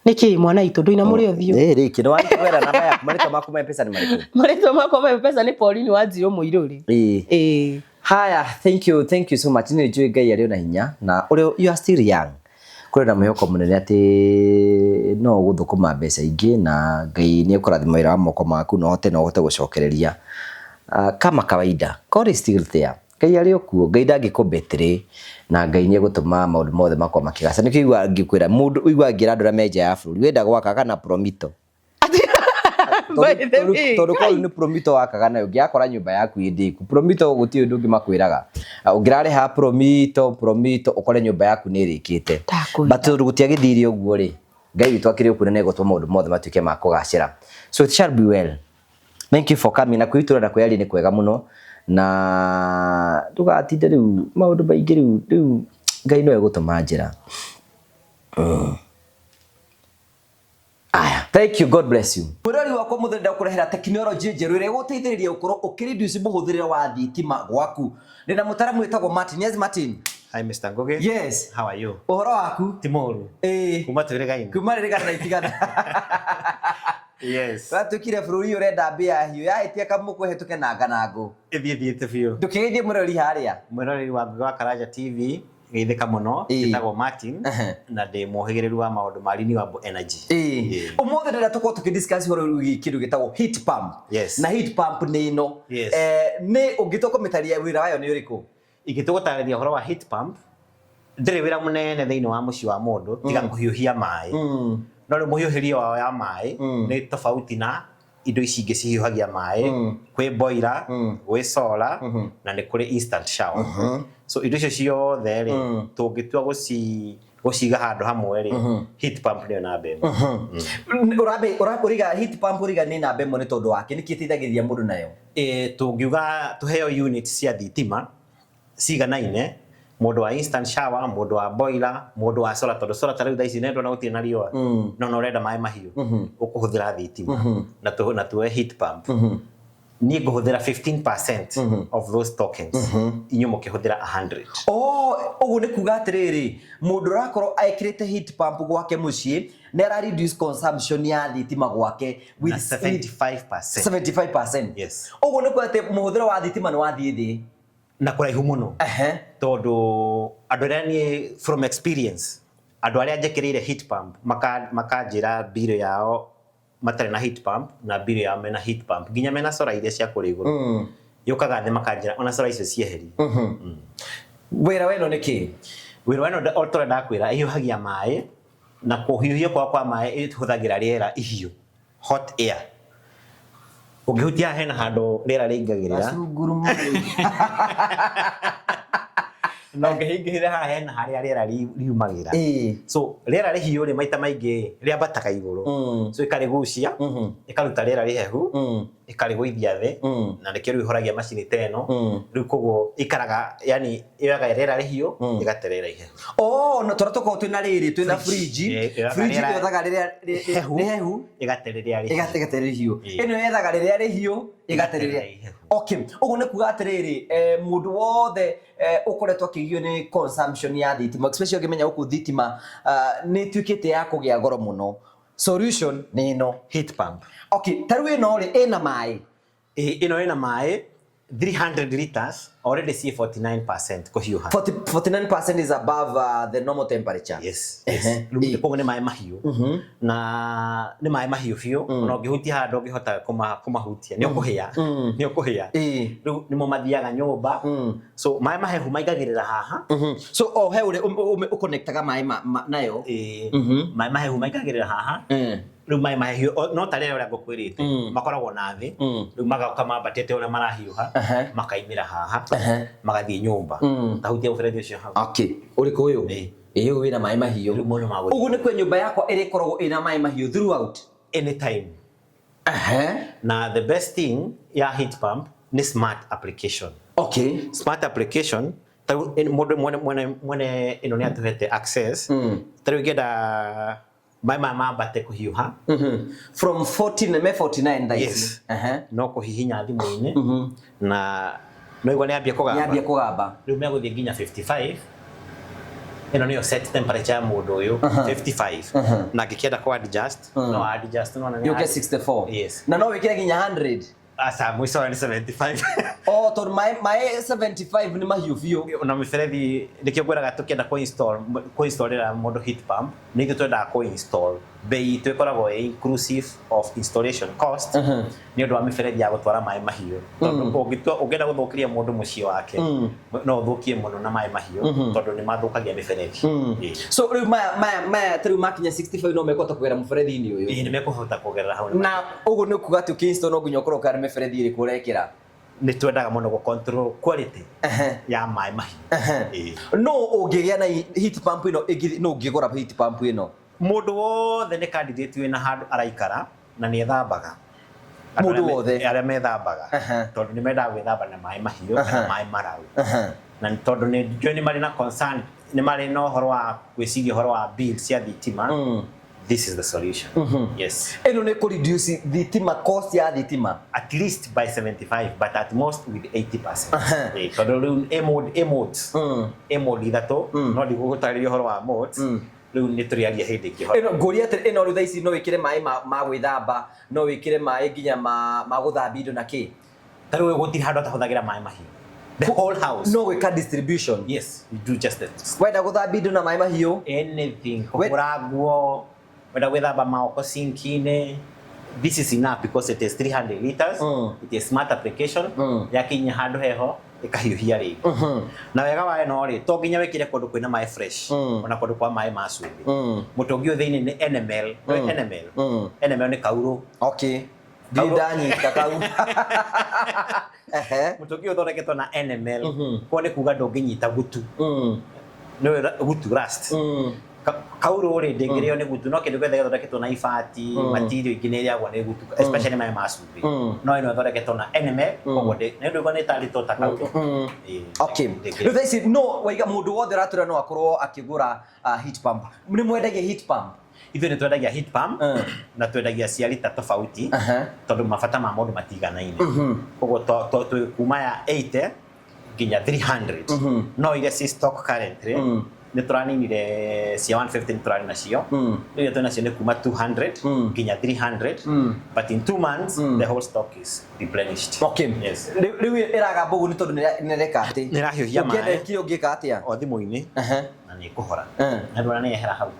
Nĩkĩ mwana witũ ndũina mũrĩ ũthiũ? Ĩ rĩki nĩ wakwĩra namba yaku marĩtwa maku ma M-Pesa nĩ marĩkũ? Marĩtwa makwa ma M-Pesa nĩ Pauline Wanjirũ Mũirũri. Ĩĩ. Ĩĩ. Haya, thank you, thank you so much. Nĩ njũĩ Ngai arĩ o na hinya na ũrĩa you are still young. Kũrĩ na mwĩhoko mũnene atĩ no ũgũthũkũma mbeca ingĩ na Ngai nĩ ekũrathima wĩra wa moko maku na ũhote na ũhote gũcokereria. Kama kawaida, God is still there. Ngai arĩ o kuo, Ngai ndangĩkũ betray na Ngai nĩ egũtũma maũndũ mothe makorwo makĩgaca. Nĩkĩo ũiguaga ngĩkwĩra mũndũ ũiguaga ngĩra andũ arĩa me nja ya bũrũri wenda gwaka aka na promito. By the way, Tondũ korwo nĩ promito wakaga nayo ũngĩgakora nyũmba yaku ĩ ndĩku. Promito gũtirĩ ũndũ ũngĩ makwĩraga. Ũngĩrarĩha promito promito ũkore nyũmba yaku nĩ ĩrĩkĩte. Ndakwĩra. But tondũ gũtiagĩthire ũguo rĩ, Ngai witũ akĩrĩ o kuo na nĩ egũtũma maũndũ mothe matuĩke ma kũgacĩra. So it shall be well. Thank you for coming na kwĩitũra na kwĩyaria nĩ kwega mũno na ndũgatinde rĩu maũndũ maingĩ rĩu rĩu Ngai no egũtũma njĩra. Aya, thank you, God bless you. Mwĩrori wakwa mũthĩ ndakũrehera tekinoronjĩ njerũ ĩrĩa ĩgũteithĩrĩria gũkorwo ũkĩreduce mũhũthĩrĩre wa thitima gwaku. Ndĩna mũtaramu wĩtagwo Martin. Yes, Martin. Hi Mr. Ngugi. Yes. How are you? Ũhoro waku? Ti mũru. Ĩĩ. Kuma twĩrĩgaine. Kuma rĩrĩgana na itigana. Yes. Watuĩkire bũrũri ũrenda mbĩa hiũ yahĩtia kamũkũ ĩhĩtũke na nganangũ. Ĩthiĩ thiĩte biũ. Ndũkĩgeithie mwĩroreri harĩa. Mwĩroreri wa Ngugi wa Karanja TV geithĩka mũno. Ĩĩ. Njĩtagwo Martin na ndĩ mũhĩgĩrĩru wa maũndũ ma renewable energy. Ĩĩ. Ĩĩ. Ũmũthĩ ndĩrenda tũkorwo tũkĩ discuss ũhoro wĩgiĩ kĩndũ gĩtagwo heat pump. Yes. Na heat pump nĩ ĩno. Yes. Nĩ ũngĩtua kũmĩtarĩria wĩra wayo nĩ ũrĩkũ? Ingĩtua gũtarĩria ũhoro wa heat pump, ndĩrĩ wĩra mũnene thĩinĩ wa mũciĩ wa mũndũ tiga kũhiũhia maĩ. No rĩu mũhiũhĩrie wao ya maĩ nĩ tofauti na indo ici ingĩ cihiũhagia maĩ. Kwĩ boiler, gwĩ solar na nĩ kũrĩ instant shower. So indo icio ciothe rĩ, tũngĩtua gũciga handũ hamwe rĩ, heat pump nĩyo namba ĩmwe. Ũrambe ũriga heat pump ũriga nĩ namba ĩmwe nĩ tondũ wake nĩkĩ ĩteithagĩrĩria mũndũ nayo? Tũngiuga tũheo units cia thitima ciganaine, mũndũ wa instant shower, mũndũ wa boiler, mũndũ wa solar, tondũ solar ta rĩu thaa ici nĩ ndona gũtirĩ na riũa, no no ũrenda maĩ mahiũ, ũkũhũthĩra thitima na tuoe heat pump. Niĩ ngũhũthĩra 15% of those tokens, inyuĩ mũkĩhũthĩra 100. Oh, ũguo nĩ kuga atĩrĩrĩ, mũndũ ũrakorwo ekĩrĩte heat pump gwake mũciĩ nĩ ara reduce consumption ya thitima gwake with na 75%. 75%. Yes. Ũguo nĩ kuga atĩ mũhũthĩro wa thitima nĩ wathiĩ thĩ. Na kũraihu mũno. Tondũ andũ arĩa niĩ from experience, andũ arĩa njĩkĩrĩire heat pump makanjĩra bill yao matarĩ na heat pump na bill yao mena heat pump nginya mena solar iria cia kũrĩa igũrũ yũkaga thĩ makanjĩra ona solar icio cieherie. Wĩra wa ĩno nĩ kĩ? Wĩra wa ĩno o ta ũrĩa ndakwĩra ĩhiũhagia maĩ na kũhiũhio kwao kwa maĩ ĩhũthagĩra rĩera ihiũ hot air. Ũngĩhutia haha hena handũ rĩera rĩingagĩrĩra. Gacunguru mũrĩ. Na ũngĩhingĩrĩra haha hena harĩa rĩera riumagĩra. So rĩera rĩhiũ rĩ maita maingĩ rĩambataga igũrũ. So ĩkarĩgucia, ĩkaruta rĩera rĩhehu, ĩkarĩgũithia thĩ, na nĩkĩo rĩu ĩhoragia macini ta ĩno. Rĩu koguo ikaraga, yani yoyaga rĩera rĩhiũ, ĩgate rĩera ihehu. Oh, no tũrĩa tũkoragwo twĩna rĩrĩ, twĩna fridge. Yoyaga Fridge rĩera yothaga rĩrĩa rĩhehu, rĩhehu, ĩgate rĩrĩa rĩhiũ. Ĩgate rĩhiũ. Ĩĩ. Ĩno yethaga rĩrĩa rĩhiũ, ĩgate rĩrĩa ihehu. Okay, ũguo nĩ kuga atĩrĩrĩ, mũndũ wothe ũkoretwo akĩgio nĩ consumption ya thitima, especially ũngĩmenya gũkũ thitima nĩ ĩtuĩkĩte ya kũgĩa goro mũno, solution nĩ ĩno. Heat pump. Okay, ta rĩu ĩno rĩ, ĩna maĩ? Ĩĩ, ĩno ĩna maĩ 300 liters, already ciĩ 49% kũhiũha. 40, 49% is above the normal temperature. Yes. Ehe. Rĩu koguo nĩ maĩ mahiũ, na nĩ maĩ mahiũ biũ, ona ũngĩhutia haha ndũngĩhota kũmahutia, nĩ ũkũhĩa, nĩ ũkũhĩa. Rĩu nĩmo mathiaga nyũmba. So maĩ mahehu maingagĩrĩra haha. So oh, he ũrĩa ũconnectaga maĩ nayo. Ĩĩ. Maĩ mahehu maingagĩrĩra haha. Rĩu maĩ mahehu no ta rĩrĩa ũrĩa ngũkwĩrĩte, makoragwo na thĩ. Rĩu magoka mambatĩte ũrĩa marahiũha, makaimĩra haha, magathiĩ nyũmba. Tahutia mũberethi ũcio hau. Okay, ũrĩkũ ũyũ? Ĩĩ. Ĩĩ, ũyũ wĩna maĩ mahiũ. Rĩu mũndũ magũthiĩ. Ũguo nĩ kwe nyũmba yakwa ĩrĩkoragwo ĩna maĩ mahiũ throughout. Anytime. Na the best thing ya heat pump nĩ smart application. Smart application, ta rĩu mũndũ mwene ĩno nĩ atũhete access. Ta rĩu ingĩenda maĩ maya mambate kũhiũha. From 14, me 49 thaa ici. Yes. No kũhihinya thimũ-inĩ, na no igua nĩ ambia kũgamba. Nĩ ambia kũgamba. Rĩu megũthiĩ nginya 55. Ĩno nĩyo set temperature ya mũndũ ũyũ, 55. Na angĩkĩenda kũ adjust, no adjust, no Yũke 64. Yes. Na no wĩkĩre nginya 100. Aca, mũico wayo nĩ 75. Oh, tondũ maĩ 75 nĩ mahiũ biũ. Na mĩberethi, nĩkĩo ngwĩraga tũkĩenda kũ-installĩra mũndũ heat pump, nĩ ithuĩ twendaga kũ-install. Bei itũ ĩkoragwo ĩ inclusive of installation cost, nĩ ũndũ wa mĩberethi ya gũtwara maĩ mahiũ. Tondũ ũngĩenda gũthũkĩria mũndũ mũciĩ wake, no ũthũkie mũno na maĩ mahiũ, tondũ nĩ mathũkagia mĩberethi. Ĩĩ. So rĩu maya ta rĩu makinya 65 no mekũhota kũgera mũberethi-inĩ ũyũ? Ĩĩ, nĩ mekũhota kũgerera hau. Na ũguo nĩ kuga atĩ ũkĩ-install no nginya ũkorwo ũkĩona mĩberethi ĩrĩkũ ũrekĩra? Nĩ twendaga mũno gũ control quality ya maĩ mahiũ. Ĩĩ. No ũngĩgĩa na heat pump ĩno, no ũngĩgũra heat pump ĩno? Mũndũ wothe nĩ candidate wĩna handũ araikara na nĩ ethambaga. Mũndũ wothe? Arĩa methambaga. Tondũ nĩ mendaga gwĩthamba na maĩ mahiũ kana maĩ mararu. Na nĩ tondũ nĩ njũĩ nĩ marĩ na concern, nĩ marĩ na ũhoro wa gwĩciria ũhoro wa bill cia thitima. This is the solution. Yes. Ĩno nĩ kũ reduce thitima, cost ya thitima. At least by 75, but at most with 80%. Ĩĩ, tondũ rĩu ĩ mode, ĩ modes. Ĩ mode ithatũ, no ndigũgũtarĩria ũhoro wa modes. Rĩu nĩ tũrĩaria hĩndĩ ĩngĩ. Ĩno ngũria atĩrĩ, ĩno rĩu thaa ici no wĩkĩre maĩ ma gwĩthamba, no wĩkĩre maĩ nginya ma gũthambia indo na kĩ? Ta rĩu gũtirĩ handũ atahũthagĩra maĩ mahiũ. The whole house. No gwĩka distribution. Yes, you do just that. Wenda gũthambia indo na maĩ mahiũ? Anything. Kũhũra nguo, wenda gwĩthamba maoko sink-inĩ. This is enough because it is 300 liters. It is smart application. Yakinya handũ heho, ĩkahiũhia rĩngĩ. Na wega wa ĩno rĩ, to nginya wĩkĩre kũndũ kwĩna maĩ fresh, ona kũndũ kwa maĩ ma cumbĩ. Mũtũngi ũyũ thĩinĩ nĩ NML. Nĩ NML. NML nĩ kaurũ. Okay. Ndirĩ ndanyita kau. Mũtũngi ũyũ ũthondeketwo na NML. Koguo nĩ kuga ndũngĩnyita gutu. Nĩ gutu rust. Kaurũ rĩ, ndĩngĩrĩo nĩ gutu, no kĩndũ gĩothe gĩthondeketwo na ibati, material ingĩ nĩ ĩrĩagwo nĩ gutu, especially maĩ ma cumbĩ. No ĩno ĩthondeketwo na NML, koguo nĩ ũndũ nĩ ĩtarĩtwo ta kaurũ. Ĩĩ. Okay. Ndĩngĩrĩo. Rĩu thaa ici no waiga mũndũ wothe ũratũra no akorwo akĩgũra heat pump. Nĩ mwendagia heat pump? Ithuĩ nĩ twendagia heat pump, na twendagia cia lita tofauti, tondũ mabata ma mũndũ matiganaine. Koguo twĩ kuma ya 80 nginya 300. No iria ci stock currently, nĩ tũraninire cia 150, nĩ tũrarĩ nacio. Rĩu iria twĩ nacio nĩ kuma 200 nginya 300. But in 2 months, the whole stock is replenished. Okay. Yes. Rĩu ĩragamba ũguo nĩ tondũ nĩ ĩreka atĩ? Nĩ ĩrahiũhia maĩ. Ũngĩenda ĩkire ũngĩka atĩa? O thimũ-inĩ. Na nĩ ĩkũhora. Na ndwara nĩ yehera hau.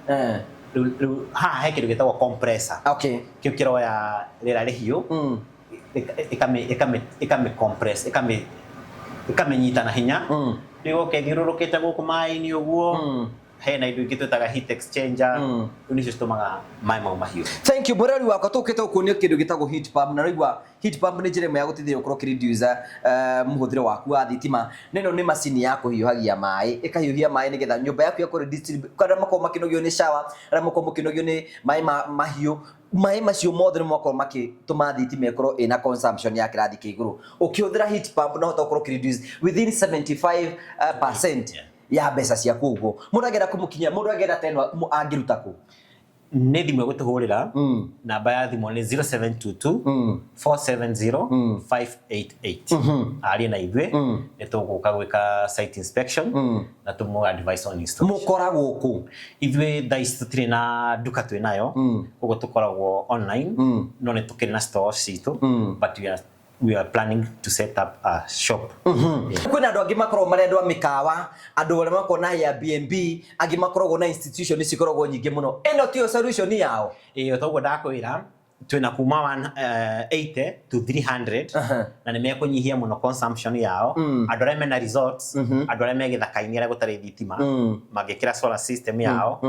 Rĩu haha he kĩndũ gĩtagwo compressor. Kĩu kĩroya rĩera rĩhiũ, ĩkamĩ compress, ĩkamĩnyita na hinya. Rĩu ũke ĩthiũrũrũkĩte gũkũ maĩ-inĩ ũguo. Hena indo ingĩ twĩtaga heat exchanger, rĩu nĩcio citũmaga maĩ mau mahiũ. Thank you, mũrori wakwa. Tũkĩte gũkuonia kĩndũ gĩtagwo heat pump, na raigua heat pump nĩ njĩra ĩmwe ya gũteithĩrĩria gũkorwo ũkĩ-reduce mũhũthĩro waku wa thitima. Na ĩno nĩ macini ya kũhiũhagia maĩ, ĩkahiũhia maĩ nĩgetha nyũmba yaku yakorwo arĩa makoragwo makĩnogio nĩ shower, arĩa makoragwo mũkĩnogio nĩ maĩ mahiũ, maĩ macio mothe nĩ makorwo makĩtũma thitima ĩkorwo ĩna consumption ya kĩrathi kĩa igũrũ. Ũkĩhũthĩra heat pump no ũhote gũkorwo ũkĩ-reduce within 75% ya mbeca ciaku. Ũguo mũndũ angĩenda kũmũkinyia, mũndũ angĩenda ta ĩno, angĩruta kũ? Nĩ thimũ ĩgũtũhũrĩra. Namba ya thimũ nĩ 0722 470 588. Arie na ithuĩ, nĩ tũgũka gwĩka site inspection na tũmũ advice on installation. Mũkoragwo kũ? Ithuĩ thaa ici tũtirĩ na nduka twĩ nayo, koguo tũkoragwo online, no nĩ tũkĩrĩ na stores citũ, but we are planning to set up a shop. Yeah. Kwĩna andũ angĩ makoragwo marĩ andũ a mĩkawa, andũ arĩa makoragwo na Airbnb, angĩ makoragwo na institution cikoragwo nyingĩ mũno. Ĩno tiyo solution yao? Ĩĩ, toguo ndakwĩra, twĩna kuma 180 to 300, na nĩ mekũnyihia mũno consumption yao. Andũ arĩa mena resorts, andũ arĩa me gĩthaka-inĩ arĩa gũtarĩ thitima, mangĩkĩra solar system yao,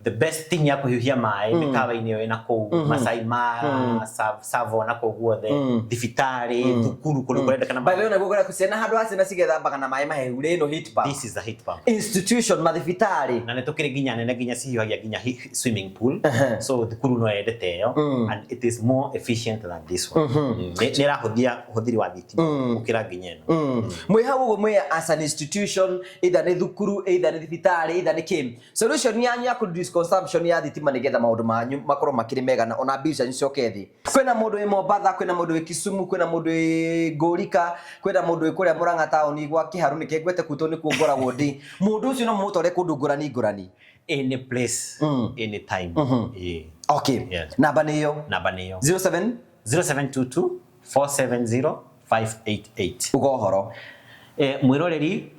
the best thing ya kũhiũhia maĩ mĩkawa-inĩ ĩyo ĩna kũu Masai Mara, Tsavo na kũu guothe, thibitarĩ, thukuru, kũndũ kũrendekana. By the way, naguo kũrĩa ciana, handũ ha ciana cigethambaga na maĩ mahehu rĩ, ĩno heat pump. This is a heat pump. Institution, mathibitarĩ. Na nĩ tũkĩrĩ nginya nene, nginya cihiũhagia nginya swimming pool, so thukuru no yendete ĩyo, and it is more efficient than this one. Nĩ ĩrahũthia ũhũthĩri wa thitima gũkĩra nginya ĩno. Mwĩ hau ũguo mwĩ as an institution, either nĩ thukuru, either nĩ thibitarĩ, either nĩ kĩ, solution yanyu ya kũ-reduce consumption ya thitima nĩgetha maũndũ manyu makorwo makĩrĩ mega na ona mbia cianyu cicoke thĩ. Kwĩna mũndũ wĩ Mombatha, kwĩna mũndũ wĩ Kisumu, kwĩna mũndũ wĩ Ngũrika, kwĩna mũndũ wĩ kũrĩa Murang'a taũni gwa Kĩharu, nĩkĩo ngwete kuu tondũ nĩkuo ngoragwo ndĩ. Mũndũ ũcio no mũmũtware kũndũ ngũrani ngũrani? Any place, any time. Yeah. Okay. Namba nĩ ĩyo? Namba nĩ ĩyo. 07 0722 470 588. Uga ũhoro. Mwĩroreri,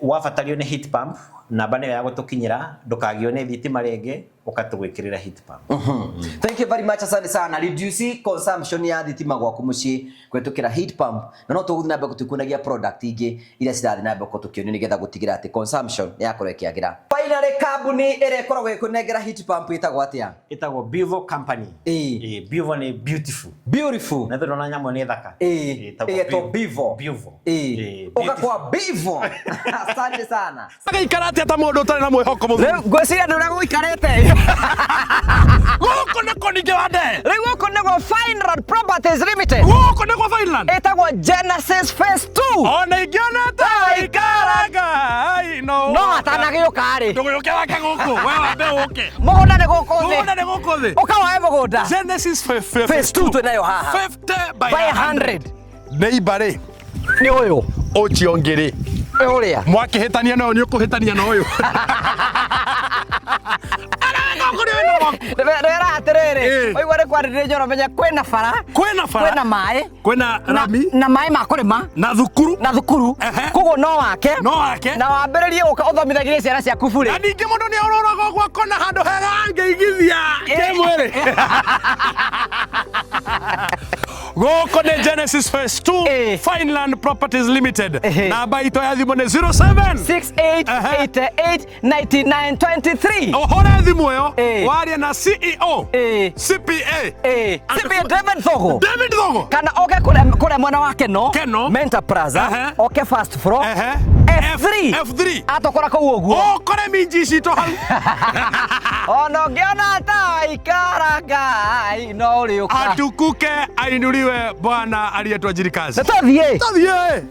wabatario nĩ heat pump, namba nĩyo ya gũtũkinyĩra. Ndũkagio nĩ thitima rĩngĩ, ũkatũgwĩkĩrĩra heat pump. Thank you very much, asante sana. Reduce consumption ya thitima gwaku muciĩ kũhetũkĩra heat pump, na no tũgũthiĩ na mbere tũkuonagia product ingĩ iria cirathiĩ na mbere gũkorwo tũkĩonio nĩgetha gũtigĩrĩra atĩ consumption nĩ yakorwo ĩkĩagĩra. Finally, kambuni ĩrĩa ĩkoragwo ĩkũnengera heat pump ĩtagwo atĩa? Ĩtagwo Bivo Company. Bivo nĩ beautiful. Beautiful. Na ndona nyamũ nĩ thaka. Ĩtagwo Ĩgetwo Bivo. Bivo. Ũka kwa Bivo. Asante sana. Agaikara atĩa ta mũndũ ũtarĩ na mwĩhoko mũthuri? Rĩu ngwĩciria ndũrĩa gũikarĩte. Gũkũ nĩkũ ningĩ wa nde? Rĩu gũkũ nĩguo Fine Properties Limited. Gũkũ nĩkuo Finland. Ĩtagwo Genesis Phase 2. Ona ingĩona ta waikara Ngai no no atanagĩũka rĩ. Ndũgĩũke wake gũkũ, we wambe ũke. Mũgũnda nĩ gũkũ thĩ. Mũgũnda nĩ gũkũ thĩ. Ũkawoe mũgũnda. Genesis Phase 2 twĩnayo haha. 50 by by 100. 100. Neighbor rĩ? Nĩ ũyũ. Ũcio ũngĩ rĩ? Ũrĩa. Mwakĩhĩtania na ũyũ, nĩ ũkũhĩtania na ũyũ. Areka kũrĩ wĩna waku. Ndĩrera atĩrĩrĩ, waigua nĩ kwarĩrĩria njoro, menya kwĩna bara. Kwĩna bara. Kwĩna maĩ. Kwĩna rami. Na maĩ ma kũrĩma. Na thukuru. Na thukuru. Koguo no wake. No wake. Na wambĩrĩrie gũka ũthomithagirie ciana ciaku burĩ. Na ningĩ mũndũ nĩ orũraga ũguo akona handũ hega angĩigithia kĩmwĩrĩ. Gũkũ nĩ Genesis Phase 2, Fineland Properties Limited. Namba itũ ya thimũ nĩ 07 6888 9923. Ũhũre thimũ ĩyo warie na CEO, CPA, CPA David Thogo. David Thogo. Kana oke kũrĩa mwena wa Keno. Keno. Mentor Plaza. Oke first floor. F3. F3. Atokora kũu ũguo. Ũkore minji citũ hau. Ona ũngĩona ta waikara Ngai no ũrĩũka. Atukuke ainuliwe Bwana aliyetuajiri kazi. Nĩ tũthiĩ. Tũthiĩ.